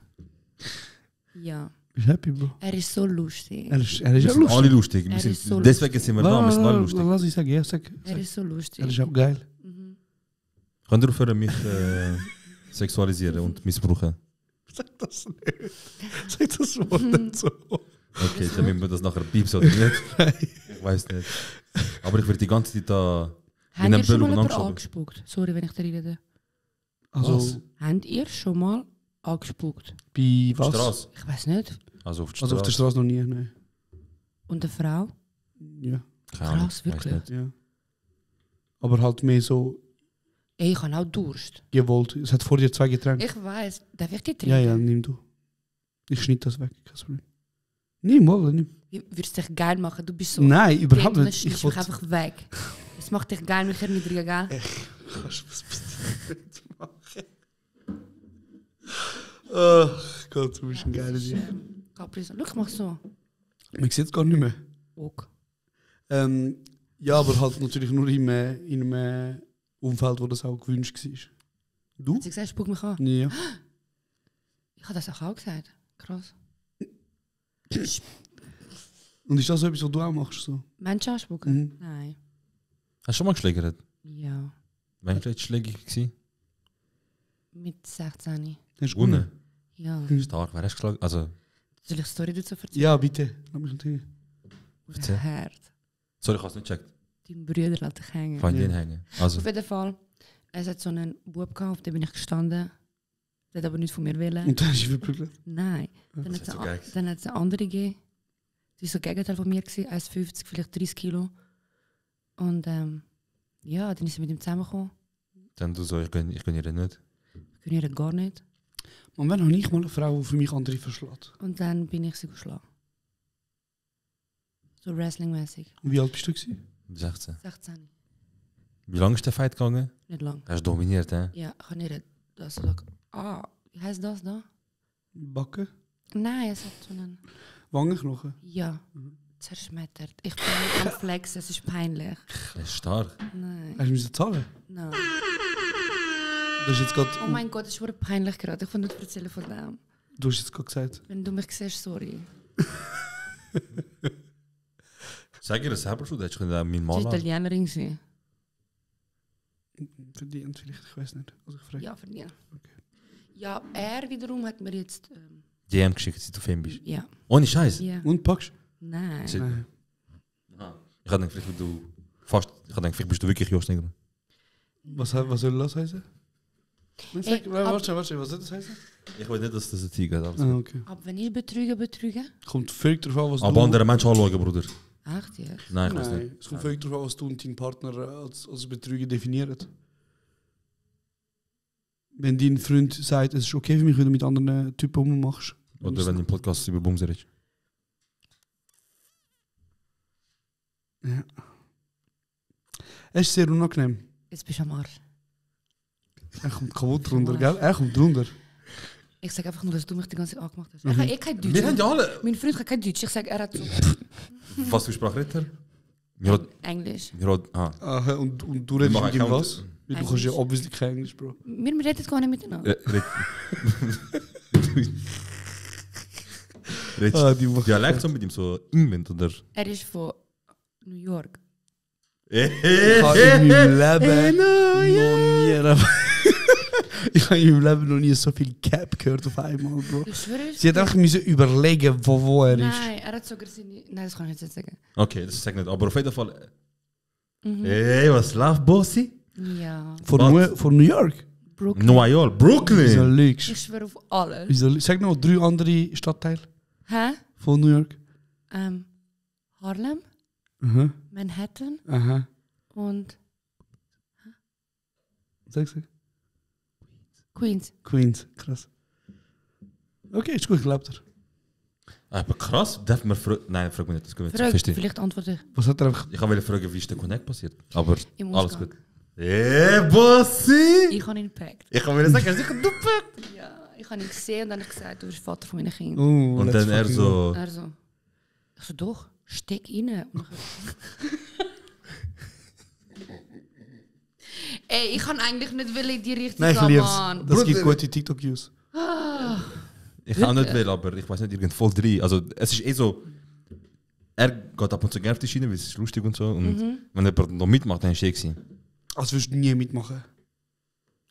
Ja. Bist du happy, Bro? Er ist so lustig. Er ist ja Wir sind alle lustig. lustig. Wir Er sind, ist so deswegen sind wir da, wir sind alle lustig. Lass ich sagen, ja, sag. Er ist so lustig. Er ist auch geil. Mhm. Könnt ihr aufhören, mich sexualisieren und missbrauchen? Sag das nicht. Sag das Wort nicht so. Okay, dann müssen wir das nachher piepsen oder nicht. Ich weiß nicht. Aber ich werde die ganze Zeit da in Habt einem ihr schon Böll mal jemanden umeinander angespuckt? Sorry, wenn ich da rede. Also, Was? Habt ihr schon mal angespuckt? bei auf was? der Straße. Ich weiß nicht. Also auf der Also auf der Straße. Straße noch nie, nein. Und eine Frau? Ja, Keine Ahnung, Krass, weiß wirklich? nicht. ja. Aber halt mehr so Ey, ich habe auch Durst. gewollt. Es hat vor dir 2 Getränke. Ich weiß. Darf ich die trinken? Ja, ja, nimm du. Ich schnitt das weg, kein Problem. Nimm, mal, nimm. Würdest du dich geil machen? Du bist so... Nein, überhaupt Dann nicht. schneidest Ich du mich wollte... einfach weg. Das macht dich geil, mich erniedrigen, gell? Kannst du was bitte nicht machen? Ach Gott, du bist ein geiler Typ. Capri so. Schau, ich mach so. Man sieht es gar nicht mehr. Ok. Ja, aber halt natürlich nur in einem Umfeld, wo das auch gewünscht war. Du? Hat sie gesagt, spuck mich an? Ja. Ich habe das auch gesagt. Krass. Und ist das so etwas, was du auch machst? So? Menschen anspucken? Mhm. Nein. Hast du schon mal geschlägert? Ja. Wann war das schlägig gewesen? Mit 16. Hast du Gewonnen. Ja. Stark, wer hast du geschlagen? Also, Soll ich die Story dazu erzählen? Ja, bitte. Lass mich natürlich. erzähl. Hart. Sorry, ich habe es nicht gecheckt. Dein Brüder lässt dich hängen. Fand den hängen. Also, Auf jeden Fall. Es hat so einen Bub gehabt, auf den bin ich gestanden. Der hat aber nichts von mir wollen. Und dann ist es verprügelt. Nein. Dann Das hat ist es so geil. dann hat's eine andere gegeben. Die war so Gegenteil von mir, 1,50, vielleicht 30 Kilo. Und ja, dann ist sie mit ihm zusammengekommen. dann du so, ich gönne ihr nicht. Ich kann ihr gar nicht. Man, wenn habe ich mal eine Frau, die für mich andere verschlägt. Und dann bin ich sie geschlagen. So Wrestling-mäßig. Und wie alt bist du gewesen? 16. 16. Wie lange ist der Fight gegangen? Nicht lang. Er ist dominiert, hè? Ja, ich kann nicht das so. Wie heißt das da? Backen? Nein, es hat so einen. Wangenknochen? Ja, zerschmettert. Ich bin nicht am Flex, es ist peinlich. Er ist stark. Nein. Hast du müssen zahlen? Nein. Du hast jetzt gerade... Oh mein Gott, das ist wirklich peinlich gerade. Ich will nicht erzählen von dem. Du hast jetzt gerade gesagt. Wenn du mich siehst, sorry. Sag ihr das selber schon, hättest du mein Sie Mal war an. Italienerin. gewesen. Verdient vielleicht, ich weiß nicht. Also ich frage. Ja, verdient. Okay. Ja, er wiederum hat mir jetzt... DM geschickt, seit du Film bist. ja. Ohne Scheiß. Ja. Und packst? Nein. Nein. Ich habe gedacht, vielleicht bist du wirklich Jost Negro. Was soll das heißen? Ey, Warte, was soll das heißen? Ich weiß nicht, dass das ein Tiger ist. Ah, okay. Aber wenn ich betrüge? Kommt völlig darauf an, was Aber andere Menschen anschauen, Bruder. Echt, ja? Nein, ich weiß Nein, nicht. es kommt völlig darauf an, was du und dein Partner als Betrüger definiert. Wenn dein Freund sagt, es ist okay für mich, wenn du mit anderen Typen rummachst. Oder wenn du im Podcast über Bums redest. Ja. Es ist sehr unangenehm. Jetzt bist du am Arsch. Er kommt kaputt runter, gell? Er kommt runter. Ich sage einfach nur, dass du mich die ganze Zeit angemacht hast. Mhm. Ich kann kein Deutsch. Wir haben ja alle. Mein Freund kann kein Deutsch. Ich sage, er hat so Was für Sprachretter? Ja, Englisch. Aha, und du redest machen mit ihm Account- was? Weil du kannst ja obviously kein Englisch, Bro. Wir reden gar nicht miteinander. Die machen Dialekt so mit ihm, so England oder? Er ist von New York. Ich habe in meinem Leben noch nie... Ich habe in meinem Leben noch nie so viel Cap gehört auf einmal, Bro. Ich schwöre. Sie hat einfach müssen überlegen, wo er ist. Nein, er hat sogar seine... Nein, das kann ich jetzt nicht sagen. Okay, das sag ich nicht. Aber auf jeden Fall. Mhm. Hey, was läuft, Bossi? Ja. Von New York? Brooklyn. New York, Wieso Brooklyn. lügst Ich schwöre auf alles. du? Sag noch 3 andere Stadtteile Hä? von New York. Harlem, Aha, Manhattan aha. und Sag. Queens. Queens, krass. Okay, ist gut, glaubt er. Aber krass, darf man fragen? Nein, frag mich nicht, das geht nicht. Frag, Verstehe. vielleicht antworte ich. Was hat er einfach... Ich wollte fragen, wie ist der Connect passiert. Aber Im alles Ausgang. gut. Hey, Bossi! Ich habe ihn gepackt. Ich kann mir sagen, er ist sicher du packt. Ja, ich habe ihn gesehen und dann habe ich gesagt, du bist Vater von meinen Kindern. Oh, Und let's dann er fucking so. Also, ich so, doch, steck rein. Und ey, ich kann eigentlich nicht in die Richtung Nein, ich gehen, lieb's. Mann. Das gibt gute TikTok-Views. Ich kann nicht will, aber ich weiß nicht, irgend voll drin. Also, es ist eh so. Er geht ab und zu gerne auf die Schiene, weil es ist lustig und so. Und wenn jemand noch mitmacht, dann ist es eh. Als würdest du nie mitmachen.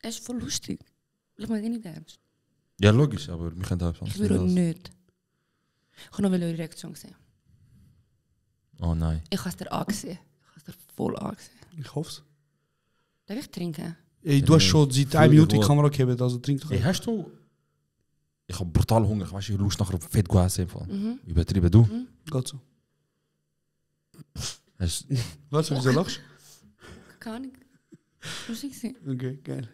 Es ist voll lustig. Ich meine nicht ernst. Ja, logisch, aber wir können da Ich würde nicht. Ich habe noch eure Reaktion gesehen. Oh nein. Ich habe es dir angesehen. Ich habe es dir voll angesehen. Ich hoffe es. Darf ich trinken? Ey, du hast schon seit 1 Minute die Kamera gegeben, also trink doch. Hey, hast du. Ich habe brutal Hunger. Ich weiß, ich Lust nachher auf Fett zu essen. Übertrieben, du? Geht so. Hast, Was, wieso lachst Keine Ahnung. Lustig sein. du? Okay, geil.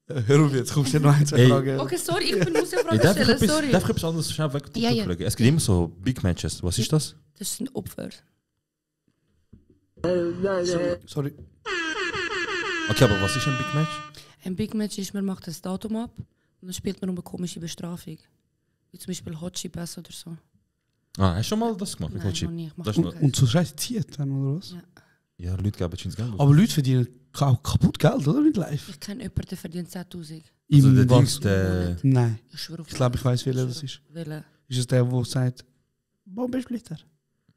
Hör auf jetzt, kommst du dir noch ein, zwei Ey. Fragen. Okay, sorry, ich bin muss ja Hey, Fragen darf ich stellen, etwas, sorry. darf ich etwas anderes schnell weg Ja, ja. schauen? Es gibt immer so Big Matches. Was ist das? Das sind Opfer. Sorry. Okay, aber was ist ein Big Match? Ein Big Match ist, man macht das Datum ab und dann spielt man um eine komische Bestrafung. Wie zum Beispiel Hot Chip Pass oder so. Ah, hast du schon mal das gemacht? Nein, noch nie. Ich mach Das schon ist keins. Und so scheiße zieht dann, oder was? Ja. Ja, Leute geben schon Geld. Aber Leute verdienen auch kaputt Geld, oder? Mit live. Ich kenne jemanden, der verdient 10.000. Also der Im was? Dings, der. Nein. Ich schwöre auf Ich glaube, ich weiß, welcher alles. das ist. Welcher? Ist es der, der sagt, Bombensplitter?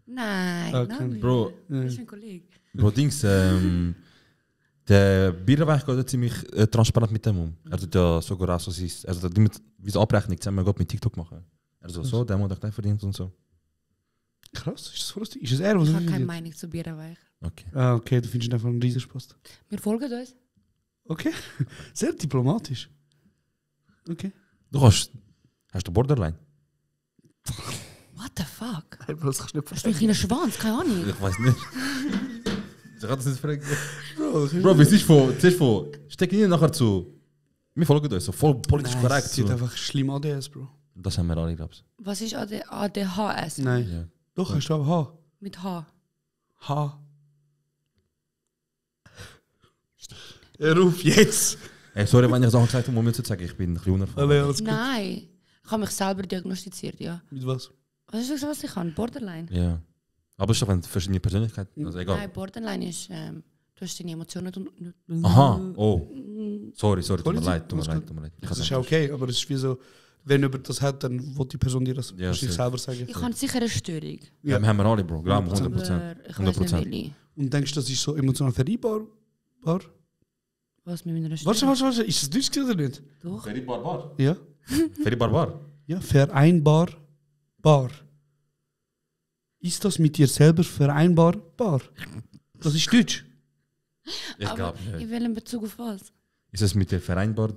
Nein, Okay. nein. Bro. Das ist mein Kollege. Bro, Dings, der Bierweich geht ja ziemlich transparent mit dem um. Er tut ja sogar auch so, also die mit, wie so Abrechnung zusammen geht mit TikTok machen. Also so, der Monat gleich verdient und so. Krass, ist das so lustig? Ist es er, was Ich er habe keine verdient? Meinung zu Bierweich. Okay. Ah, okay, du findest einfach einen Riesenspaß. Wir folgen uns. Okay, sehr diplomatisch. Okay. Du hast du Borderline? What the fuck? Hey, Bro, das kannst du nicht Hast du einen kleinen Schwanz? Keine Ahnung. Ich weiß nicht. Ich kann das nicht fragen. Bro, Bro, es ist von steck ihn nachher zu. Wir folgen uns, so voll politisch Nein, korrekt. es sieht So. einfach schlimm ADS, Bro. Das haben wir alle, glaubst Was ist ADHS? Nein. Ja. Doch, hast du aber H. Mit H. H. Hör auf, jetzt! Hey, sorry, wenn ich Sachen gesagt habe, muss ich sagen, ich bin ein bisschen unerfahren. Aber alles gut. Nein. Ich habe mich selber diagnostiziert, ja. Mit was? Was ist das, was ich kann? Borderline? Ja. Aber es ist doch eine verschiedene Persönlichkeit. Also egal. Nein, Borderline ist, du hast deine Emotionen Aha, oh. Sorry, tut mir Politik, leid, alles gut. tut mir leid. Ich Das kann ist ja okay, aber es ist wie so, wenn jemand das hat, dann will die Person dir das Ja, wahrscheinlich safe. selber sagen. Ich habe sicher eine Störung. Ja, wir haben alle, Bro. Glaub mir, 100%. Aber ich weiß nicht, 100%. welche. Und denkst du, das ist so emotional vereinbar? Was mit meiner Stimme? Warte. Ist das Deutsch oder nicht? Doch. Ferry Barbar. Ja. Ferry Barbar. Ja, vereinbar. Bar. Ist das mit dir selber vereinbar? Bar. Das ist Deutsch. Ich glaube In nicht. welchem Bezug auf was? Ist es mit dir vereinbar?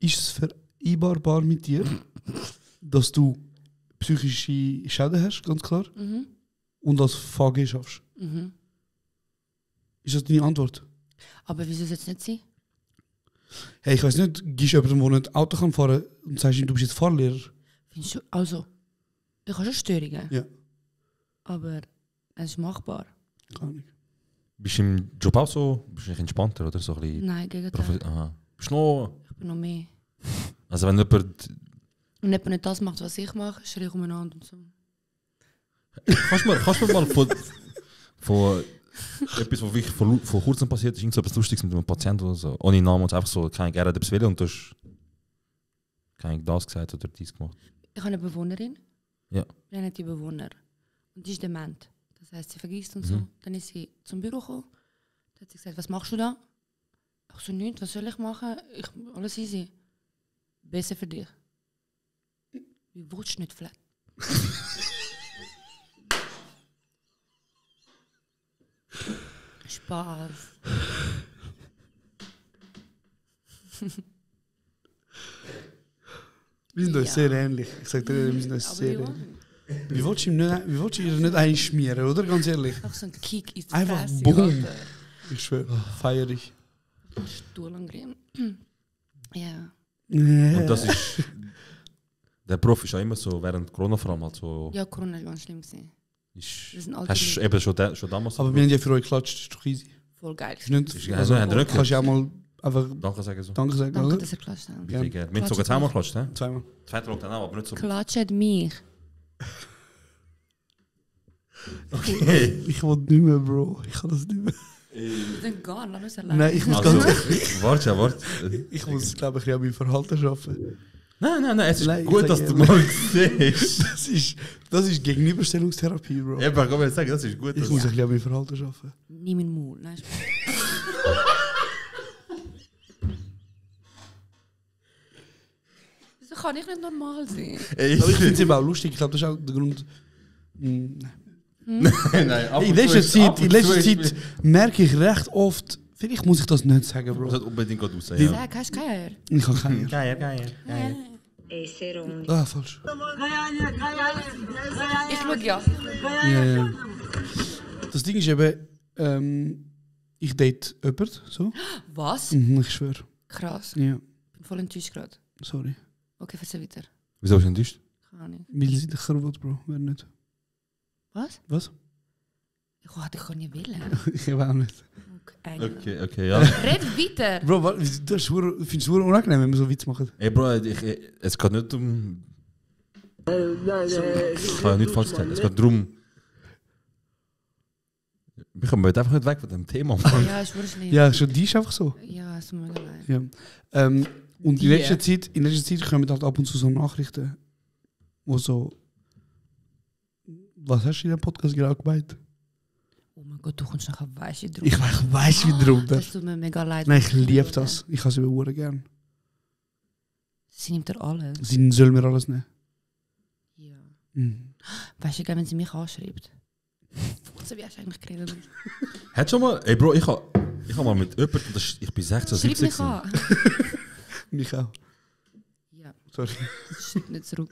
Ist es vereinbarbar mit dir, dass du psychische Schäden hast, ganz klar, und als VG schaffst? Ist das deine Antwort? Aber wieso soll es nicht sein? Hey, ich weiß nicht, gehst du jemandem, der nicht Auto kann fahren und sagst ihm, du bist jetzt Fahrlehrer? Findest du, also, ich habe schon Störungen. Ja. Aber es ist machbar. Gar nicht. Bist du im Job auch so? Bist du nicht entspannter oder so ein bisschen? Nein, Gegenteil. Aha. Bist du noch... Ich bin noch mehr. Also wenn jemand... Und jemand nicht das macht, was ich mache, schreie ich umeinander und so. Kannst du mir mal von etwas, was wirklich vor kurzem passiert ist, irgend so etwas Lustiges mit einem Patienten oder so, ohne Namen und einfach so, keine gerne etwas willen und du hast keine das gesagt oder dies gemacht. Ich habe eine Bewohnerin. Ja. Wir nennen die Bewohner. Und die ist dement. Das heisst, sie vergisst und so. Dann ist sie zum Büro gekommen. Dann hat sie gesagt, was machst du da? Ich so, nichts, was soll ich machen? Alles easy. Besser für dich. Wie willst du nicht flat? Spaß. Wir sind uns sehr ähnlich. Ich sag dir, wir sind uns sehr ähnlich. Wie willst du ihr nicht einschmieren, oder? Ganz ehrlich. Einfach so ein Kick ins Einfach Fresse, boom. Alter. Ich schwöre, feier ich. Stuhl angreifen. Ja. Und das ist... Der Prof ist ja immer so, während Corona vor allem halt so... Ja, Corona war ganz schlimm gewesen. Ist, Das sind alte hast du Leute. eben schon damals... Aber wir haben ja für euch geklatscht, das ist doch easy. Voll geil. Ist nicht, Ist also, haben wir nicht kannst du auch mal einfach Danke sagen so. Danke sagen, Danke, oder? dass ihr geklatscht habt. Wie viel gerne. Wir haben sogar zweimal geklatscht, ne? Zweimal. Zweiter Lockdown auch, aber nicht so... Klatscht mich. Okay. Ich will nicht mehr, Bro. Ich kann das nicht mehr. Dann gehen, lass uns allein. Nein, ich muss Also, ganz warte. ich muss, glaube ich, an meinem Verhalten arbeiten. Nein, es ist Nein, ich gut, sag dass du ehrlich. mal siehst. Das ist Gegenüberstellungstherapie, Bro. Eben, kann man sagen, das ist gut. Ich muss ein bisschen an meinem Verhalten arbeiten. Nimm in den Mund. Nein, Spaß. Wieso kann ich nicht normal sein? Aber ich finde es eben auch lustig. Ich glaube, das ist auch der Grund. Nein, In letzter Zeit merke ich recht oft, vielleicht muss ich das nicht sagen, Das Bro. hat unbedingt gut aussehen. Ja. Sag, hast du keine Eier? Ich habe keine. Geil. Ey, sehr rum. Ah, falsch. Ich schaue ja. Ja. Das Ding ist eben, ich date jemanden, so. Was? Ich schwöre. Krass. Ja, Ich bin voll enttäuscht gerade. sorry. Okay, erzähl weiter. Wieso bist du enttäuscht? Keine Ahnung. Weil sie dich will, Bro. Wer nicht? Was? Was? Ich hätte dich nicht wollen. Ich auch nicht. Okay, ja. Red weiter. Bro, du findest es unangenehm, wenn wir so Witz machen. Ey, Bro, es geht nicht um... Ich kann ja nicht falsch sagen. Es geht darum... Wir kommen heute einfach nicht weg von dem Thema, Mann. Ja, ich würde schlimm. Ja, schon die ist einfach so. Ja, es tut mir leid. Ja. Und Die? in letzter Zeit kommen halt ab und zu so Nachrichten, wo so. Was hast du in dem Podcast gerade gemeint? Oh mein Gott, du kommst nachher Weiche drauf. Ich weiß wie drunter. Das tut mir mega leid. Nein, ich liebe das. Ich habe sie über gern. Sie nimmt dir alles. Sie soll mir alles nehmen. Ja. Mhm. Weißt du, wenn sie mich anschreibt? So wie hast du eigentlich geredet? Hättest schon mal... Ey, Bro, ich hab mal mit jemandem... Ich bin 16, Schreib 17. mich an. Mich auch. Ja, Sorry. schreib nicht zurück.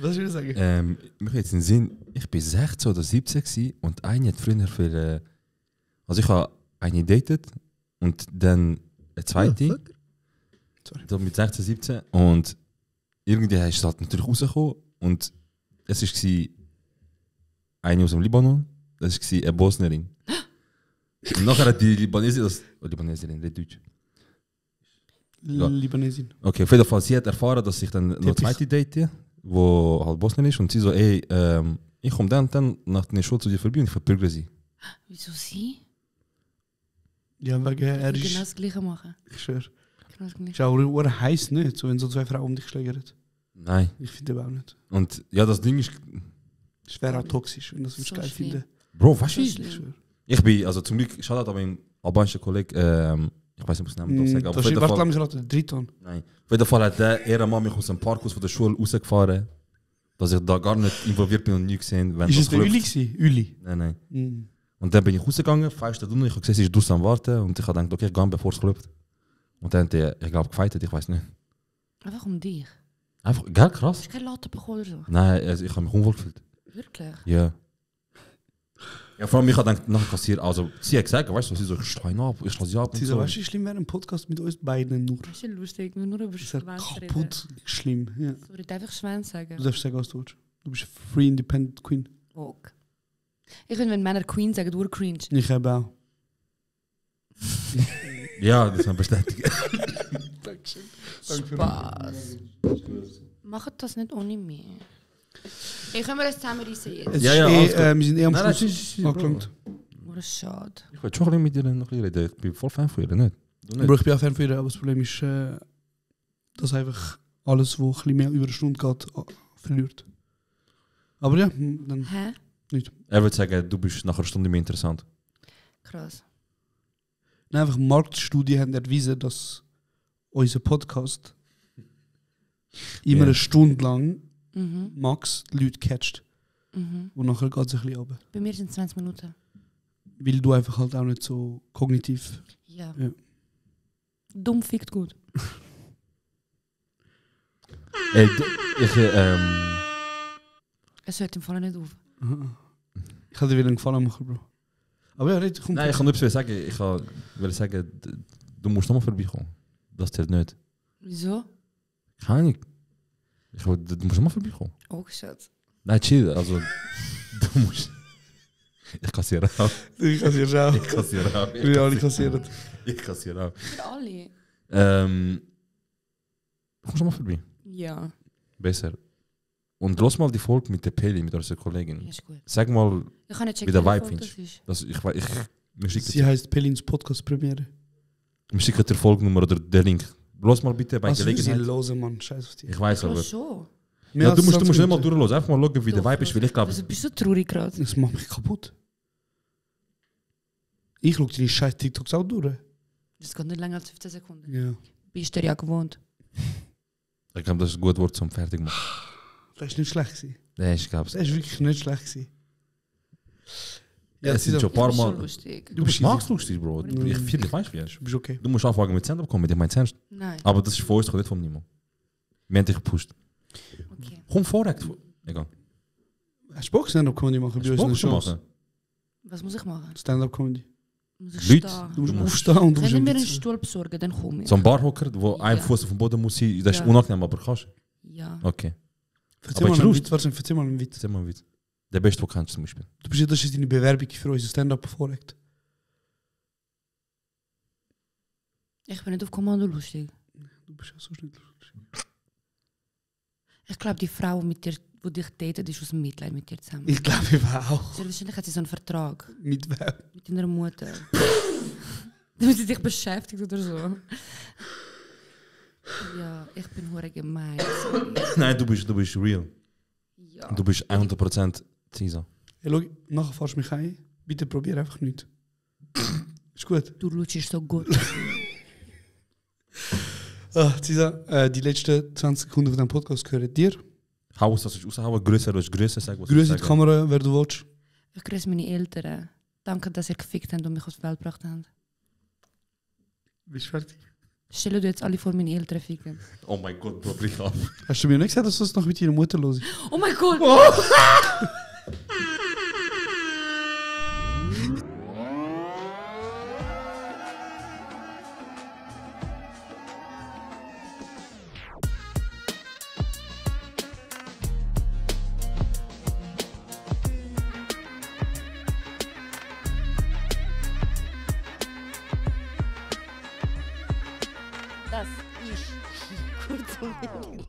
Was soll ich sagen? Mich jetzt in den Sinn, ich bin 16 oder 17 gewesen und eine hat früher für... Also ich habe eine datet und dann eine zweite. Sorry. So mit 16, 17 und irgendwie ist es halt natürlich rausgekommen und es war eine aus dem Libanon, das war eine Bosnierin. Und nachher hat die Libaneserin, nicht Deutsch. Ja. Libanesin. Okay, auf jeden Fall, sie hat erfahren, dass ich dann noch eine Teppich. zweite date, wo halt Bosnien ist und sie so, ey, ich komme dann nach der Schule zu dir vorbei und ich verprügle sie. Wieso sie? Ja, wegen er Ich genau ist. das Gleiche machen. Ich schwöre. Genau das Gleiche. Ist auch heiß nicht, so wenn so zwei Frauen um dich schlägern. Nein. Ich finde aber auch nicht. Und ja, das Ding ist, Es wäre auch toxisch, wenn das So geil schlimm. finden. Bro, weißt So du, schlimm. Ich schwöre. ich bin, also zum Glück, Shoutout an meinen albanischen Kollegen, Ich weiß nicht, ob ich es nehmen darf sagen. Aber Das auf ist, jeden warte, Fall, lass mich raten, Triton. nein. Auf jeden Fall hat der Ehrenmann mich aus dem Parkhaus von der Schule rausgefahren, dass ich da gar nicht involviert bin und nie gesehen, wenn Ist das es der Uli klopft. gewesen? Uli? Nein. Mhm. Und dann bin ich rausgegangen, 5 Stunden, ich habe gesehen, sie ist draußen am Warten und ich habe gedacht, okay, ich gehe, bevor es klopft. Und dann hat er, ich glaube, gefeitet, ich weiß nicht. Einfach um dich. Einfach, gell, krass. Hast du keine Latte bekommen oder so? Nein, also ich habe mich unwohl gefühlt. Wirklich? Ja. Ja, vor allem, ich habe gedacht, nachher kassiert, also, sie hat gesagt, weißt du, sie so, ich stehe ab, ich lasse sie ab. Und Sie so, so. weißt du, wie schlimm wäre ein Podcast mit uns beiden nur? Das ist ja lustig, wir nur über Das ist ja Schwänze reden. kaputt schlimm. Ja. Sorry, darf ich Schwänze sagen? Du darfst sagen, was du willst. Du bist eine Free Independent Queen. Ok. Ich finde, wenn Männer Queen sagen, du cringe. Ich habe auch. Ja, das ist ein Bestätigung. Dankeschön. Spaß. Macht das nicht ohne mich. Ich kann mir das zusammenreißen jetzt. Es Ja, ist ja, alles gut. wir sind am Nein, nein, Schluss tschüss, angelangt. What a shot. Ich will schon ein bisschen mit dir noch ein bisschen reden. Ich bin voll Fan von ihr, nicht? Du nicht? Aber ich bin auch Fan von ihr, aber das Problem ist, dass einfach alles, was ein bisschen mehr über eine Stunde geht, verliert. Aber ja, dann Hä? nicht. Er würde sagen, du bist nach einer Stunde mehr interessant. Krass. Nein, einfach Marktstudien haben erwiesen, dass unser Podcast immer Ja. eine Stunde lang Mhm. max die Leute catcht. Mhm. Und nachher geht es ein bisschen runter. Bei mir sind es 20 Minuten. Weil du einfach halt auch nicht so kognitiv... Ja. Ja. Dumm fickt gut. Ey, ich, Es hört im Fall nicht auf. Ich hätte dir wieder einen Gefallen machen, Bro. Aber ja, red, komm. nein, ich kann nichts sagen. Ich will sagen, du musst nochmal vorbeikommen. Das zählt nicht. Wieso? Keine Ahnung. Du musst nochmal vorbeikommen. Oh, Schatz. Nein, chill. Also, du musst... Ich kassiere auch. Ich kassiere auch. Ich kassiere auch. Wir alle kassieren. Ich kassiere auch. Für alle. Komm schon mal vorbei. Ja. Besser. Und los mal die Folge mit der Peli, mit unserer Kollegin. Ja, ist gut. Sag mal, Ich kann nicht wie checken, der welche Vibe Folge findest. das ist. Wir schicken Sie heißt Pelins Podcast Premiere. die Folgenummer oder der Link. Los mal bitte bei Was will sie Gelegenheit. hören, Mann? Scheiß auf dich. Ich weiß Ja, aber. schon. Ja, du musst nicht mal durchlösen. Einfach mal schauen, wie der Doch, Vibe ist. Weil ich glaube, Also bist du traurig gerade? Das macht mich kaputt. Ich schaue deine scheiß TikToks auch durch. Das geht nicht länger als 15 Sekunden. Ja. Bist du ja gewohnt. ich glaube, das ist ein gutes Wort zum Fertigmachen. Das war nicht schlecht. Gewesen. Nee, ich glaube Das war wirklich nicht schlecht. Gewesen. es sind Cesar, schon ein paar Das ist schon Mal. lustig. Du bist magst lustig, Bro. Ich finde, ich weiß, wie er ist. Du bist okay. Du musst anfangen mit Stand-up-Comedy. Ich meine, ernst. Nein. Aber das ist von uns, doch nicht von niemandem. Wir haben dich gepusht. Okay. Komm vorrecht. Egal. Hast du Bock, Stand-up-Comedy machen bei uns in der Bock zu Chance? machen. Was muss ich machen? Stand-up-Comedy. Muss ich Leute, stehen? Du musst musst- aufstehen und du musst Können wir einen Witz- Stuhl besorgen, dann komme ich. So ein Barhocker, wo ein Ja. Fuß auf dem Boden muss sein, das ist Ja. unangenehm, aber kannst du. Ja. Okay. Erzähl Aber mal ich einen Lust. Witz. Warte, erzähl mal einen Witz. Sag mal einen Witz. Der beste, den du kennst zum Beispiel. Du bist, das ist deine Bewerbung für unser Stand-up vorlegt. Ich bin nicht auf Kommando lustig. Du bist ja so schnell. Ich glaube, die Frau, die dich datet, ist aus dem Mitleid mit dir zusammen. Ich glaube, ich war auch. Sehr wahrscheinlich hat sie so einen Vertrag Mit wem? mit deiner Mutter. Damit sie dich beschäftigt oder so. Ja, ich bin hure gemein. Sorry. Nein, du bist real. Ja. Du bist 100% Cisa. Hey, schau, nachher fährst du mich ein. Bitte probier einfach nichts. Ist gut. Du lutschst so gut. Cisa, die letzten 20 Sekunden von diesem Podcast gehören dir. Hau es, das ist raushauen. Größer, du hast Größe, sag was Grüße in die Kamera, wer du willst. Ich grüße meine Eltern. Danke, dass ihr gefickt habt und mich auf die Welt gebracht habt. Bist du fertig? Stell dir jetzt alle vor, meine Eltern ficken. Oh mein Gott, Bro, brich ab. Hast du mir nicht gesagt, dass das noch mit deiner Mutter los ist? Oh mein Gott! Das ist kurz und